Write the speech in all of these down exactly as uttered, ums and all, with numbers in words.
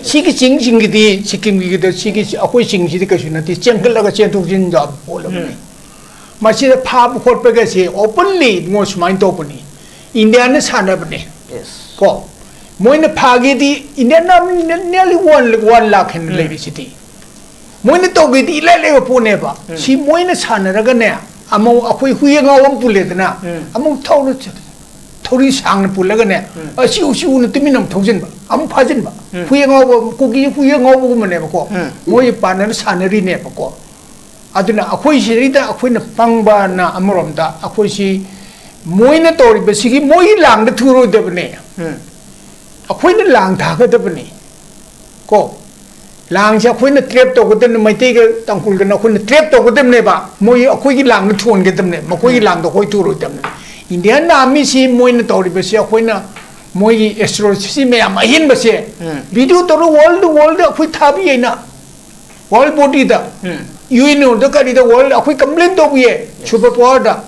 ꯁꯤꯒꯤ ꯆꯤꯡꯁꯤꯡꯒꯤꯗꯤ, ꯁꯤꯛꯀꯤꯝꯒꯤꯗ ꯁꯤꯒꯤ ꯑꯩꯈꯣꯏ ꯆꯤꯡꯁꯤꯗꯤ ꯀꯩꯁꯨ ꯅꯠꯇꯦ, ꯆꯦꯟꯈꯠꯂꯒ ꯆꯦꯟꯊꯣꯛ ꯆꯦꯟꯁꯤꯟ ꯌꯥꯕ ꯄꯣꯠ ꯑꯃꯅꯤ꯫ ꯎꯝ꯫ ꯃꯁꯤꯗ ꯐꯥꯕ ꯈꯣꯠꯄꯒꯁꯦ openly ꯃꯣꯏ ꯁꯨꯃꯥꯏꯅ ꯇꯧꯕꯅꯤ, ꯏꯟꯗꯤꯌꯥꯅ ꯁꯥꯟꯅꯕꯅꯦ꯫ Yes꯫ ꯀꯣ, ꯃꯣꯏꯅ ꯐꯥꯒꯦꯗꯤ, Indian army nearly one, one lakh ꯍꯦꯟꯅ ꯎꯝ꯫ ꯂꯩꯔꯤꯁꯤꯗꯤ꯫ ꯃꯣꯏꯅ ꯇꯧꯒꯦꯗꯤ ꯏꯂꯥꯏ ꯂꯥꯏꯕ ꯄꯣꯠꯅꯦꯕ꯫ ꯎꯝ꯫ ꯁꯤ ꯃꯣꯏꯅ ꯁꯥꯟꯅꯔꯒꯅꯦ, ꯑꯃꯨꯛ ꯑꯩꯈꯣꯏ ꯍꯨꯏ ꯑꯉꯥꯎꯕ ꯑꯃ ꯄꯨꯜꯂꯦꯗꯅ, ꯎꯝ꯫ ꯑꯃꯨꯛ ꯊꯧꯔ ꯊꯧꯔꯤ ꯁꯥꯡꯅ ꯄꯨꯜꯂꯒꯅꯦ, ꯎꯝ꯫ ꯑꯁꯤ ꯎꯆꯨꯅ ꯇꯨꯃꯤꯟꯅ ꯑꯃꯨꯛ ꯊꯧꯖꯤꯟꯕ, ꯑꯃꯨꯛ ꯐꯥꯖꯤꯟꯕ꯫ ꯎꯝ꯫ ꯍꯨꯏ ꯑꯉꯥꯎꯕ, ꯀꯨꯀꯤ ꯍꯨꯏ ꯑꯉꯥꯎꯕꯒꯨꯝꯕꯅꯦꯕꯀꯣ꯫ ꯎꯝ꯫ ꯃꯣꯏ ꯄꯥꯟꯅꯅ ꯁꯥꯟꯅꯔꯤꯅꯦꯕꯀꯣ꯫ ꯑꯗꯨꯅ ꯑꯩꯈꯣꯏ ꯁꯤꯗꯩꯗ ꯑꯩꯈꯣꯏꯅ ꯄꯪꯕꯅ ꯑꯃꯔꯣꯝꯗ, ꯑꯩꯈꯣꯏꯁꯤ ꯃꯣꯏꯅ ꯇꯧꯔꯤꯕꯁꯤꯒꯤ ꯃꯣꯏꯒꯤ ꯂꯥꯡꯗ ꯊꯨꯔꯣꯏꯗꯕꯅꯦ꯫ ꯎꯝ꯫ ꯑꯩꯈꯣꯏꯅ ꯂꯥꯡ ꯊꯥꯒꯗꯕꯅꯤ꯫ ꯀꯣ, ꯂꯥꯡꯁꯦ ꯑꯩꯈꯣꯏꯅ trap ꯇꯧꯒꯗꯕꯅꯤ, ꯃꯩꯇꯩꯒ ꯇꯥꯡꯈꯨꯜꯒꯅ ꯑꯩꯈꯣꯏꯅ trap ꯇꯧꯒꯗꯕꯅꯦꯕ꯫ ꯃꯣꯏ ꯑꯩꯈꯣꯏꯒꯤ ꯂꯥꯡꯗ ꯊꯣꯟꯒꯗꯕꯅꯦ, ꯃꯈꯣꯏꯒꯤ ꯎꯝ꯫ ꯂꯥꯡꯗ ꯑꯩꯈꯣꯏ ꯊꯣꯔꯣꯏꯗꯕꯅꯦ꯫ Indian Army ꯁꯤ ꯃꯣꯏꯅ ꯇꯧꯔꯤꯕꯁꯦ, ꯑꯩꯈꯣꯏꯅ ꯃꯣꯏꯒꯤ atrocity ꯃꯌꯥꯝ ꯑꯍꯦꯟꯕꯁꯦ ꯎꯝ꯫ Video ꯇꯧꯔ world, world ꯑꯩꯈꯣꯏ ꯊꯥꯕꯤ ꯍꯥꯏꯅ, world body ꯗ, ꯎꯝ꯫ U N O ꯗ ꯀꯔꯤꯗ world ꯑꯩꯈꯣꯏ complain ꯇꯧꯕꯤꯌꯦ꯫ Yes꯫ Super power ꯗ꯫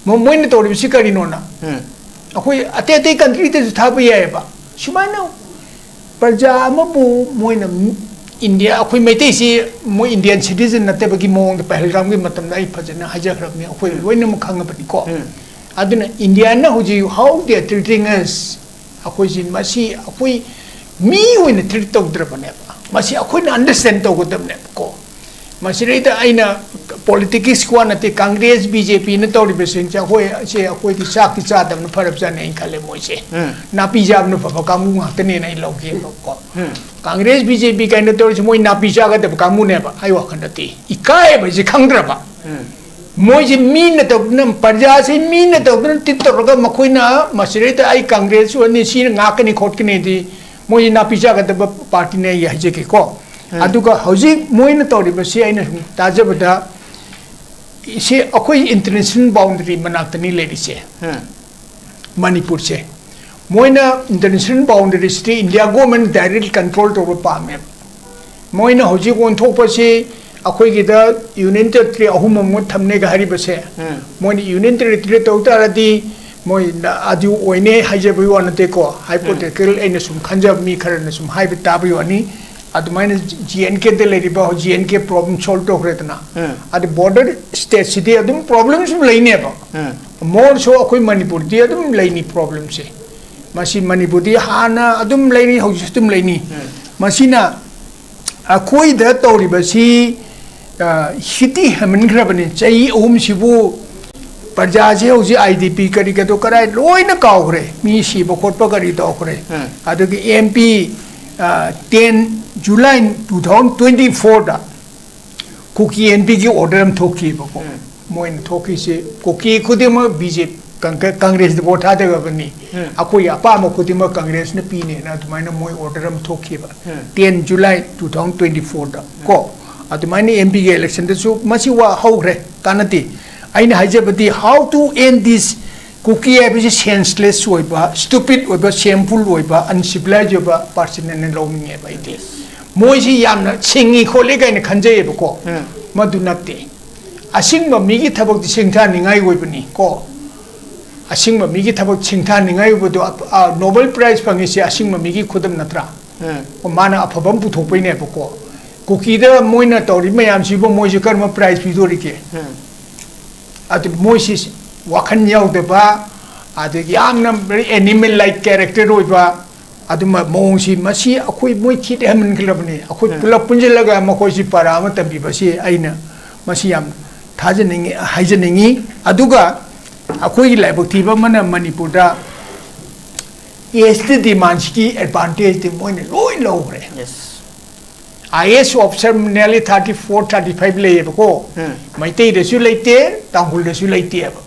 ꯃꯣ-, ꯃꯣꯏꯅ ꯇꯧꯔꯤꯕꯁꯤ ꯀꯔꯤꯅꯣꯅ? ꯎꯝ꯫ ꯑꯩꯈꯣꯏ ꯑꯇꯩ ꯑꯇꯩ country ꯗꯁꯨ ꯊꯥꯕ ꯌꯥꯏꯑꯕ꯫ ꯁꯨꯃꯥꯏꯅ ꯄ꯭ꯔꯖꯥ ꯑꯃꯕꯨ ꯃꯣꯏꯅ ꯃꯤ-, ꯏꯟꯗꯤꯌꯥ, ꯑꯩꯈꯣꯏ ꯃꯩꯇꯩꯁꯤ ꯃꯣꯏ Indian citizen ꯅꯠꯇꯕꯒꯤ ꯃꯑꯣꯡꯗ ꯄꯍꯜꯒꯥꯝꯒꯤ ꯃꯇꯝꯗ ꯑꯩ ꯐꯖꯅ ꯍꯥꯏꯖꯈ꯭ꯔꯕꯅꯤ, ꯑꯩꯈꯣꯏ ꯎꯝ꯫ ꯂꯣꯏꯅꯃꯛ ꯈꯪꯉꯕꯅꯤꯀꯣ꯫ ꯎꯝ꯫ ꯑꯗꯨꯅ ꯏꯟꯗꯤꯌꯥꯅ ꯍꯧꯖꯤꯛ how they are treating us, ꯑꯩꯈꯣꯏꯁꯤ ꯃꯁꯤ ꯑꯩꯈꯣꯏ ꯃꯤ ꯑꯣꯏꯅ treat ꯇꯧꯗ꯭ꯔꯕꯅꯦꯕ꯫ ꯃꯁꯤ ꯑꯩꯈꯣꯏꯅ understand ꯇꯧꯒꯗꯕꯅꯦꯕꯀꯣ꯫ ꯃꯁꯤꯗꯩꯗ ꯑꯩꯅ politics ꯀꯤ ꯋꯥ ꯅꯠꯇꯦ, Congress, B J P ꯅ ꯇꯧꯔꯤꯕꯁꯤꯡꯁꯦ ꯑꯩꯈꯣꯏ, ꯁꯦ ꯑꯩꯈꯣꯏꯗꯤ ꯆꯥꯛꯇꯤ ꯆꯥꯗꯕꯅ ꯐꯔꯕꯖꯥꯠꯅꯤ ꯑꯩꯅ ꯈꯜꯂꯦ ꯃꯣꯏꯁꯦ꯫ ꯎꯝ꯫ ꯅꯥꯄꯤ ꯆꯥꯕꯅ ꯐꯕ ꯀꯥꯡꯕꯨ ꯉꯥꯛꯇꯅꯦꯅ ꯑꯩ ꯂꯧꯒꯦꯕꯀꯣ꯫ ꯎꯝ꯫ Congress, B J P ꯀꯥꯏꯅ ꯇꯧꯔꯤꯁꯦ ꯃꯣꯏ ꯅꯥꯄꯤ ꯆꯥꯒꯗꯕ ꯀꯥꯡꯕꯨꯅꯦꯕ ꯑꯩ ꯋꯥꯈꯜꯗꯗꯤ꯫ ꯏꯀꯥꯏꯕꯁꯦ ꯈꯪꯗ꯭ꯔꯕ꯫ ꯎꯝ꯫ ꯃꯣꯏꯁꯦ ꯃꯤꯅ ꯇꯧꯗꯅ, ꯄ꯭ꯔꯖꯥꯁꯦ ꯃꯤꯅ ꯇꯧꯗꯅ treat ꯇꯧꯔꯒ ꯃꯈꯣꯏꯅ ꯃꯁꯤꯗꯩꯗ ꯑꯩ Congress ꯑꯣꯏꯅꯤ, ꯁꯤꯅ ꯉꯥꯛꯀꯅꯤ ꯈꯣꯠꯀꯅꯤꯗꯤ ꯃꯣꯏꯁꯦ ꯅꯥꯄꯤ ꯆꯥꯒꯗꯕ party ꯅꯦ ꯑꯩ ꯍꯥꯏꯖꯒꯦꯀꯣ꯫ ꯎꯝ꯫ ꯑꯗꯨꯒ ꯍꯧꯖꯤꯛ ꯃꯣꯏꯅ ꯇꯧꯔꯤꯕꯁꯤ ꯑꯩꯅ ꯁꯨꯝ ꯇꯥꯖꯕꯗ, ꯁꯤ ꯑꯩꯈꯣꯏ international boundary ꯃꯅꯥꯛꯇꯅꯤ ꯂꯩꯔꯤꯁꯦ꯫ ꯎꯝ꯫ ꯃꯅꯤꯄꯨꯔꯁꯦ꯫ ꯃꯣꯏꯅ international boundary ꯁꯤꯗꯤ India government direct control ꯇꯧꯕ ꯄꯥꯝꯃꯦꯕ꯫ ꯃꯣꯏꯅ ꯍꯧꯖꯤꯛ ꯑꯣꯟꯊꯣꯛꯄꯁꯤ ꯑꯩꯈꯣꯏꯒꯤꯗ Union Territory ꯑꯍꯨꯝ ꯑꯃ ꯊꯝꯅꯦꯒ ꯍꯥꯏꯔꯤꯕꯁꯦ, ꯎꯝ꯫ ꯃꯣꯏꯅ Union Territory ꯇꯧ ꯇꯥꯔꯗꯤ ꯃꯣꯏ ꯑꯗꯨ ꯑꯣꯏꯅꯦ ꯍꯥꯏꯖꯕꯒꯤ ꯋꯥ ꯅꯠꯇꯦꯀꯣ, hypothetical ꯑꯩꯅ ꯁꯨꯝ ꯈꯟꯖꯕ, ꯃꯤ ꯈꯔꯅ ꯁꯨꯝ ꯍꯥꯏꯕ ꯇꯥꯕꯒꯤ ꯋꯥꯅꯤ꯫ ꯑꯗꯨꯃꯥꯏꯅ J and Kꯗ ꯂꯩꯔꯤꯕ ꯍꯧꯖꯤꯛ J and K problem solve ꯇꯧꯈ꯭ꯔꯦꯗꯅ, ꯑꯗꯨ border stateꯁꯤꯗꯤ ꯑꯗꯨꯝ problem ꯁꯨꯝ ꯂꯩꯅꯦꯕ꯫ More so ꯑꯩꯈꯣꯏ ꯃꯅꯤꯄꯨꯔꯗꯤ ꯑꯗꯨꯝ ꯂꯩꯅꯤ problemꯁꯦ꯫ ꯃꯁꯤ ꯃꯅꯤꯄꯨꯔꯗꯤ ꯍꯥꯟꯅ ꯑꯗꯨꯝ ꯂꯩꯅꯤ, ꯍꯧꯖꯤꯛꯁꯨ ꯑꯗꯨꯝ ꯂꯩꯅꯤ꯫ ꯃꯁꯤꯅ ꯑꯩꯈꯣꯏꯗ ꯇꯧꯔꯤꯕꯁꯤ, ꯑ, ꯍꯤꯇꯤ ꯍꯦꯟꯃꯟꯈ꯭ꯔꯕꯅꯤ꯫ ꯆꯍꯤ ꯑꯍꯨꯝꯁꯤꯕꯨ ꯄ꯭ꯔꯖꯥꯁꯦ ꯍꯧꯖꯤꯛ I D P ꯀꯔꯤ ꯀꯗꯣ ꯀꯗꯥꯏ ꯂꯣꯏꯅ ꯀꯥꯎꯈ꯭ꯔꯦ꯫ ꯃꯤ ꯁꯤꯕ ꯈꯣꯠꯄ ꯀꯔꯤ ꯇꯧꯈ꯭ꯔꯦ꯫ ꯑꯗꯨꯒꯤ M P, ꯑ, ten July two thousand twenty fourꯗ ꯀꯨꯀꯤ M Pꯒꯤ order ꯑꯃ ꯊꯣꯛꯈꯤꯕꯀꯣ꯫ ꯃꯣꯏꯅ ꯊꯣꯛꯈꯤꯁꯦ ꯀꯨꯀꯤ ꯈꯨꯗꯤꯡꯃꯛ B J P, ꯀꯪ-, ꯀꯪꯒ꯭ꯔꯦꯁꯇ vote ꯊꯥꯗꯒꯕꯅꯤ꯫ ꯑꯩꯈꯣꯏꯒꯤ ꯑꯄꯥꯝꯕ ꯈꯨꯗꯤꯡꯃꯛ ꯀꯪꯒ꯭ꯔꯦꯁꯅ ꯄꯤꯅꯦꯅ ꯑꯗꯨꯃꯥꯏꯅ ꯃꯣꯏ order ꯑꯃ ꯊꯣꯛꯈꯤꯕ꯫ Ten July two thousand twenty fourꯗ ꯀꯣ꯫ ꯑꯗꯨꯃꯥꯏꯅ M Pꯒꯤ electionꯗꯁꯨ ꯃꯁꯤ ꯋꯥ ꯍꯧꯈ꯭ꯔꯦ, ꯀꯥꯟꯅꯗꯦ꯫ ꯑꯩꯅ ꯍꯥꯏꯖꯕꯗꯤ, how to end this ꯀꯨꯀꯤ ꯍꯥꯏꯕꯁꯤ senseless ꯑꯣꯏꯕ, stupid ꯑꯣꯏꯕ, shameful ꯑꯣꯏꯕ, uncivilized ꯑꯣꯏꯕ personꯅꯦꯅ ꯂꯧꯅꯤꯡꯉꯦꯕ ꯑꯩꯗꯤ꯫ ꯃꯣꯏꯁꯤ ꯌꯥꯝꯅ ꯁꯤꯡꯉꯤ ꯈꯣꯠꯂꯤ ꯀꯥꯏꯅ ꯈꯟꯖꯩꯌꯦꯕꯀꯣ꯫ ꯃꯗꯨ ꯅꯠꯇꯦ꯫ ꯑꯁꯤꯡꯕ ꯃꯤꯒꯤ ꯊꯕꯛꯇꯤ ꯁꯤꯡꯊꯥꯅꯤꯡꯉꯥꯏ ꯑꯣꯏꯕꯅꯤ ꯀꯣ꯫ ꯑꯁꯤꯡꯕ ꯃꯤꯒꯤ ꯊꯕꯛ ꯁꯤꯡꯊꯥꯅꯤꯡꯉꯥꯏ ꯑꯣꯏꯕꯗꯣ, ꯑ, Nobel Prize ꯐꯪꯉꯤꯁꯦ ꯑꯁꯤꯡꯕ ꯃꯤꯒꯤ ꯈꯨꯗꯝ ꯅꯠꯇ꯭ꯔꯥ? ꯃꯥꯅ ꯑꯐꯕ ꯑꯃ ꯄꯨꯊꯣꯛꯄꯩꯅꯦꯕꯀꯣ꯫ ꯀꯨꯀꯤꯗ ꯃꯣꯏꯅ ꯇꯧꯔꯤ ꯃꯌꯥꯝꯁꯤꯕꯨ ꯃꯣꯏꯁꯦ ꯀꯔꯝꯕ prize ꯄꯤꯗꯣꯔꯤꯒꯦ? ꯑꯗꯨ ꯃꯣꯏꯁꯤ ꯋꯥꯈꯜ ꯌꯥꯎꯗꯕ, ꯑꯗꯒꯤ ꯌꯥꯝꯅ very animal like character ꯑꯣꯏꯕ, ꯑꯗꯨꯝꯕ ꯃꯑꯣꯡꯁꯤ, ꯃꯁꯤ ꯑꯩꯈꯣꯏ ꯃꯣꯏ ꯈꯤꯠ ꯍꯦꯟꯃꯟꯈ꯭ꯔꯕꯅꯤ꯫ ꯑꯩꯈꯣꯏ ꯄꯨꯂꯞ ꯄꯨꯟꯁꯤꯜꯂꯒ ꯃꯈꯣꯏꯁꯤ ꯄꯔꯥ ꯑꯃ ꯇꯝꯕꯤꯕꯁꯤ ꯑꯩꯅ ꯃꯁꯤ ꯌꯥꯝ ꯊꯥꯖꯅꯤꯡꯉꯤ, ꯍꯥꯏꯖꯅꯤꯡꯉꯤ꯫ ꯑꯗꯨꯒ ꯑꯩꯈꯣꯏꯒꯤ ꯂꯥꯏꯕꯛ ꯊꯤꯕ ꯑꯃꯅ ꯃꯅꯤꯄꯨꯔꯗ S T demandꯁꯤꯒꯤ advantageꯇꯤ ꯃꯣꯏꯅ ꯂꯣꯏ ꯂꯧꯈ꯭ꯔꯦ꯫ Yes. I A S officer nearly thirty four, thirty five ꯂꯩꯌꯦꯕꯀꯣ꯫ ꯃꯩꯇꯩꯗꯁꯨ ꯂꯩꯇꯦ, ꯇꯥꯡꯈꯨꯜꯗꯁꯨ ꯂꯩꯇꯦꯕ꯫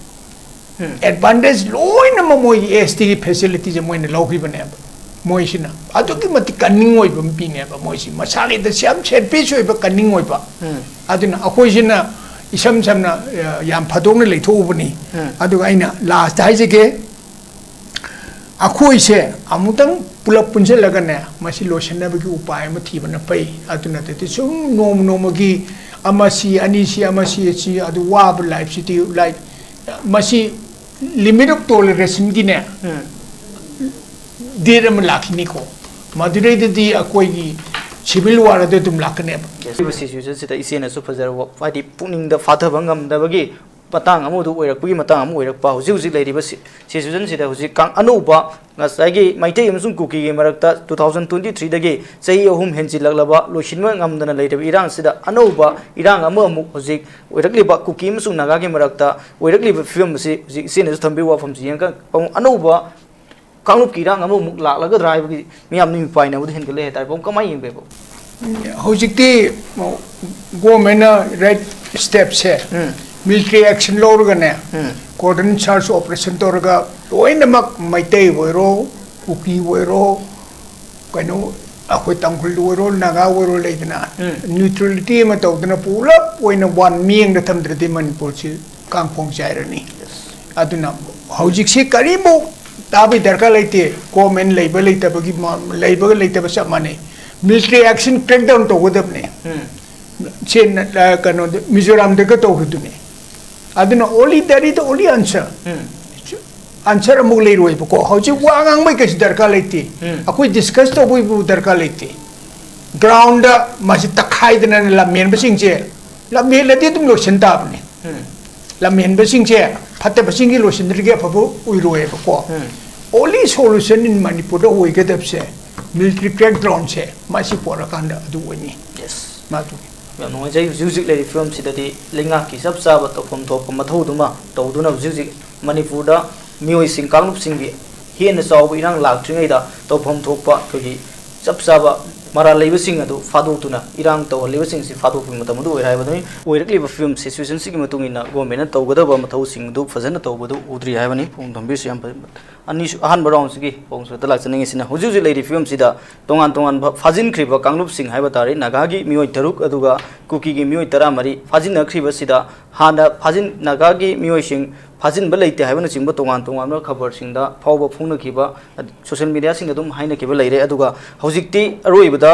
Advantage ꯂꯣꯏꯅꯃꯛ ꯃꯣꯏꯒꯤ S Tꯒꯤ facilityꯁꯦ ꯃꯣꯏꯅ ꯂꯧꯈꯤꯕꯅꯦꯕ꯫ ꯃꯣꯏꯁꯤꯅ ꯑꯗꯨꯛꯀꯤ ꯃꯇꯤꯛ cunning ꯑꯣꯏꯕ ꯃꯤꯅꯦꯕ꯫ ꯃꯣꯏꯁꯤ ꯃꯁꯥꯒꯤꯗ ꯌꯥꯝ selfish ꯑꯣꯏꯕ, cunning ꯑꯣꯏꯕ꯫ ꯑꯗꯨꯅ ꯑꯩꯈꯣꯏꯁꯤꯅ ꯏꯁꯝ ꯁꯝꯅ, ꯑ, ꯌꯥꯝ ꯐꯥꯗꯣꯛꯅ ꯂꯩꯊꯣꯛꯎꯕꯅꯤ꯫ ꯑꯗꯨꯒ ꯑꯩꯅ lastꯇ ꯍꯥꯏꯖꯒꯦ, ꯑꯩꯈꯣꯏꯁꯦ ꯑꯃꯨꯛꯇꯪ ꯄꯨꯂꯞ ꯄꯨꯟꯁꯤꯜꯂꯒꯅꯦ, ꯃꯁꯤ ꯂꯣꯏꯁꯤꯟꯅꯕꯒꯤ ꯎꯄꯥꯏ ꯑꯃ ꯊꯤꯕꯅ ꯐꯩ꯫ ꯑꯗꯨ ꯅꯠꯇ꯭ꯔꯗꯤ ꯁꯨꯝ ꯅꯣꯡꯃ ꯅꯣꯡꯃꯒꯤ ꯑꯃ ꯁꯤ, ꯑꯅꯤ ꯁꯤ, ꯑꯃ ꯁꯤ, ꯁꯤ, ꯑꯗꯨ ꯋꯥꯕ lifeꯁꯤꯗꯤ, life, ꯃꯁꯤ Limit of Toleration ꯒꯤꯅꯦ, ꯎꯝ꯫ Date ꯑꯃ ꯂꯥꯛꯈꯤꯅꯤꯀꯣ, ꯃꯗꯨꯗꯩꯗꯗꯤ ꯑꯩꯈꯣꯏꯒꯤ civil war ꯑꯗꯨ ꯑꯗꯨꯝ ꯂꯥꯛꯀꯅꯦꯕ꯫ ꯍꯥꯏꯔꯤꯕ ꯁꯤꯆꯨꯋꯦꯁꯟꯁꯤꯗ ꯏꯆꯦꯅꯁꯨ ꯐꯖꯔꯕ, ꯍꯥꯏꯗꯤ ꯄꯨꯛꯅꯤꯡꯗ ꯐꯥꯊꯕ ꯉꯝꯗꯕꯒꯤ ꯃꯇꯥꯡ ꯑꯃꯗꯨ ꯑꯣꯏꯔꯛꯄꯒꯤ ꯃꯇꯥꯡ ꯑꯃ ꯑꯣꯏꯔꯛꯄ, ꯍꯧꯖꯤꯛ ꯍꯧꯖꯤꯛ ꯂꯩꯔꯤꯕ ꯁꯤ-, ꯁꯤꯆꯨꯋꯦꯁꯟꯁꯤꯗ ꯍꯧꯖꯤꯛ ꯀꯥꯡ-, ꯑꯅꯧꯕ ꯉꯁꯥꯏꯒꯤ ꯃꯩꯇꯩ ꯑꯃꯁꯨꯡ ꯀꯨꯀꯤꯒꯤ ꯃꯔꯛꯇ two thousand twenty threeꯗꯒꯤ ꯆꯍꯤ ꯑꯍꯨꯝ ꯍꯦꯟꯖꯤꯜꯂꯛꯂꯕ ꯂꯣꯏꯁꯤꯟꯕ ꯉꯝꯗꯅ ꯂꯩꯔꯤꯕ ꯏꯔꯥꯡꯁꯤꯗ ꯑꯅꯧꯕ ꯏꯔꯥꯡ ꯑꯃꯃꯨꯛ ꯍꯧꯖꯤꯛ ꯑꯣꯏꯔꯛꯂꯤꯕ ꯀꯨꯀꯤ ꯑꯃꯁꯨꯡ ꯅꯥꯒꯥꯒꯤ ꯃꯔꯛꯇ ꯑꯣꯏꯔꯛꯂꯤꯕ ꯐꯤꯕꯝ ꯑꯁꯤ ꯍꯧꯖꯤꯛ ꯏꯆꯦꯅꯁꯨ ꯊꯝꯕꯤꯕ ꯋꯥꯐꯝꯁꯤ ꯌꯦꯡꯉꯒ ꯄꯥꯕꯨꯡ, ꯑꯅꯧꯕ ꯀꯥꯡꯂꯨꯞꯀꯤ ꯏꯔꯥꯡ ꯑꯃꯃꯨꯛ ꯂꯥꯛꯂꯒꯗ꯭ꯔꯥ ꯍꯥꯏꯕꯒꯤ ꯃꯤꯌꯥꯝꯅ ꯃꯤꯄꯥꯏꯅꯕꯗꯨ ꯍꯦꯟꯒꯠꯂꯦ ꯍꯥꯏꯇꯥꯔꯦ꯫ ꯄꯥꯕꯨꯡ, ꯀꯃꯥꯏꯅ ꯌꯦꯡꯕꯤꯕ? ꯍꯧꯖꯤꯛꯇꯤ governmentꯅ right stepꯁꯦ, ꯎꯝ꯫ Military action ꯂꯧꯔꯒꯅꯦ, ꯎꯝ꯫ Cordon search operation ꯇꯧꯔꯒ ꯂꯣꯏꯅꯃꯛ ꯃꯩꯇꯩ ꯑꯣꯏꯔꯣ, ꯀꯨꯀꯤ ꯑꯣꯏꯔꯣ, ꯀꯩꯅꯣ, ꯑꯩꯈꯣꯏ ꯇꯥꯡꯈꯨꯜ ꯑꯣꯏꯔꯣ, ꯅꯥꯒꯥ ꯑꯣꯏꯔꯣ ꯂꯩꯗꯅ, ꯎꯝ꯫ Neutrality ꯑꯃ ꯇꯧꯗꯅ ꯄꯨꯂꯞ ꯑꯣꯏꯅ ꯋꯥꯟ ꯃꯤꯠꯌꯦꯡꯗ ꯊꯝꯗ꯭ꯔꯗꯤ ꯃꯅꯤꯄꯨꯔꯁꯤ ꯀꯥꯡ ꯈꯣꯡ ꯆꯥꯏꯔꯅꯤ꯫ ꯑꯗꯨꯅ ꯍꯧꯖꯤꯛꯁꯤ ꯀꯔꯤꯃꯨꯛ ꯇꯥꯕꯩ ꯗꯔꯀꯥꯔ ꯂꯩꯇꯦ꯫ Government ꯂꯩꯕ ꯂꯩꯇꯕꯒꯤ ꯃ-, ꯂꯩꯕꯒ ꯂꯩꯇꯕ ꯆꯞ ꯃꯥꯟꯅꯩ꯫ Military action crackdown ꯇꯧꯒꯗꯕꯅꯦ꯫ ꯎꯝ꯫ ꯁꯦ ꯅ-, ꯑ, ꯀꯩꯅꯣꯗ, ꯃꯤꯖꯣꯔꯥꯝꯗꯒ ꯇꯧꯈꯤꯗꯨꯅꯦ꯫ ꯑꯗꯨꯅ only, that is the only answer꯫ Um. Answer ꯑꯃꯨꯛ ꯂꯩꯔꯣꯏꯕꯀꯣ꯫ ꯍꯧꯖꯤꯛ ꯋꯥ ꯉꯥꯡꯕꯩ ꯀꯩꯁꯨ ꯗꯔꯀꯥꯔ ꯂꯩꯇꯦ꯫ ꯎꯝ꯫ ꯑꯩꯈꯣꯏ discuss ꯇꯧꯕꯒꯤꯕꯨ ꯗꯔꯀꯥꯔ ꯂꯩꯇꯦ꯫ Groundꯗ ꯃꯁꯤ ꯇꯛꯈꯥꯏꯗꯅ ꯂꯝꯍꯦꯟꯕꯁꯤꯡꯁꯦ, ꯂꯝꯍꯦꯜꯂꯗꯤ ꯑꯗꯨꯝ ꯂꯣꯏꯁꯤꯟ ꯇꯥꯕꯅꯦ꯫ ꯎꯝ꯫ ꯂꯝꯍꯦꯟꯕꯁꯤꯡꯁꯦ ꯐꯠꯇꯕꯁꯤꯡꯒꯤ ꯂꯣꯏꯁꯤꯟꯗ꯭ꯔꯗꯤ ꯑꯐꯕ ꯑꯣꯏꯔꯣꯏꯕꯀꯣ꯫ ꯎꯝ꯫ Only solution in ꯃꯅꯤꯄꯨꯔꯗ ꯑꯣꯏꯒꯗꯕꯁꯦ military crackdownꯁꯦ, ꯃꯁꯤ ꯄꯣꯔꯛꯀꯥꯟꯗ ꯑꯗꯨ ꯑꯣꯏꯅꯤ꯫ Yes꯫ ꯃꯥꯗꯨ꯫ ꯌꯥꯝ ꯅꯨꯡꯉꯥꯏꯖꯩ꯫ ꯍꯧꯖꯤꯛ ꯍꯧꯖꯤꯛ ꯂꯩꯔꯤꯕ ꯐꯤꯕꯝꯁꯤꯗꯗꯤ ꯂꯩꯉꯥꯛꯀꯤ ꯆꯞ ꯆꯥꯕ ꯇꯧꯐꯝ ꯊꯣꯛꯄ ꯃꯊꯧꯗꯨꯃ ꯇꯧꯗꯨꯅ ꯍꯧꯖꯤꯛ ꯍꯧꯖꯤꯛ ꯃꯅꯤꯄꯨꯔꯗ ꯃꯤꯑꯣꯏꯁꯤꯡ, ꯀꯥꯡꯂꯨꯞꯁꯤꯡꯒꯤ ꯍꯦꯟꯅ ꯆꯥꯎꯕ ꯏꯔꯥꯡ ꯂꯥꯛꯇ꯭ꯔꯤꯉꯩꯗ ꯇꯧꯐꯝ ꯊꯣꯛꯄ ꯑꯩꯈꯣꯏꯒꯤ ꯆꯞ ꯆꯥꯕ ꯃꯔꯥꯜ ꯂꯩꯕꯁꯤꯡ ꯑꯗꯨ ꯐꯥꯗꯣꯛꯇꯨꯅ ꯏꯔꯥꯡ ꯇꯧꯍꯜꯂꯤꯕꯁꯤꯡꯁꯤ ꯐꯥꯗꯣꯛꯄꯒꯤ ꯃꯇꯝ ꯑꯗꯨ ꯑꯣꯏꯔꯦ ꯍꯥꯏꯕꯗꯨꯅꯤ꯫ ꯑꯣꯏꯔꯛꯂꯤꯕ ꯐꯤꯕꯝ, ꯁꯤꯆꯨꯋꯦꯁꯟꯁꯤꯒꯤ ꯃꯇꯨꯡ ꯏꯟꯅ ꯒꯣꯔꯃꯦꯟꯅ ꯇꯧꯒꯗꯕ ꯃꯊꯧꯁꯤꯡ ꯑꯗꯨ ꯐꯖꯅ ꯇꯧꯕꯗꯨ ꯎꯗ꯭ꯔꯤ ꯍꯥꯏꯕꯅꯤ꯫ ꯄꯥꯕꯨꯡ ꯊꯝꯕꯤꯔꯤꯁꯤ ꯌꯥꯝ ꯐꯖꯩ꯫ ꯑꯅꯤꯁꯨ-, ꯑꯍꯥꯟꯕ ꯔꯥꯎꯟꯁꯤꯒꯤ ꯄꯥꯕꯨꯡꯁꯨꯗ ꯂꯥꯛꯆꯅꯤꯡꯉꯤꯁꯤꯅ, ꯍꯧꯖꯤꯛ ꯍꯧꯖꯤꯛ ꯂꯩꯔꯤꯕ ꯐꯤꯕꯝꯁꯤꯗ ꯇꯣꯉꯥꯟ ꯇꯣꯉꯥꯟꯕ ꯐꯥꯖꯤꯟꯈ꯭ꯔꯤꯕ ꯀꯥꯡꯂꯨꯞꯁꯤꯡ ꯍꯥꯏꯕ ꯇꯥꯔꯦ, ꯅꯥꯒꯥꯒꯤ ꯃꯤꯑꯣꯏ ꯇꯔꯨꯛ ꯑꯗꯨꯒ ꯀꯨꯀꯤꯒꯤ ꯃꯤꯑꯣꯏ ꯇꯔꯥꯃꯔꯤ ꯐꯥꯖꯤꯟꯅꯈ꯭ꯔꯤꯕꯁꯤꯗ ꯍꯥꯟꯅ ꯐꯥꯖꯤꯟ-, ꯅꯥꯒꯥꯒꯤ ꯃꯤꯑꯣꯏꯁꯤꯡ ꯐꯥꯖꯤꯟꯕ ꯂꯩꯇꯦ ꯍꯥꯏꯕꯅꯆꯤꯡꯕ ꯇꯣꯉꯥꯟ ꯇꯣꯉꯥꯟꯕ ꯈꯕꯔꯁꯤꯡꯗ ꯐꯥꯎꯕ ꯐꯣꯡꯅꯈꯤꯕ, ꯁꯣꯁꯤꯌꯦꯜ ꯃꯤꯗꯤꯌꯥꯁꯤꯡꯗ ꯑꯗꯨꯝ ꯍꯥꯏꯅꯈꯤꯕ ꯂꯩꯔꯦ꯫ ꯑꯗꯨꯒ ꯍꯧꯖꯤꯛꯇꯤ ꯑꯔꯣꯏꯕꯗ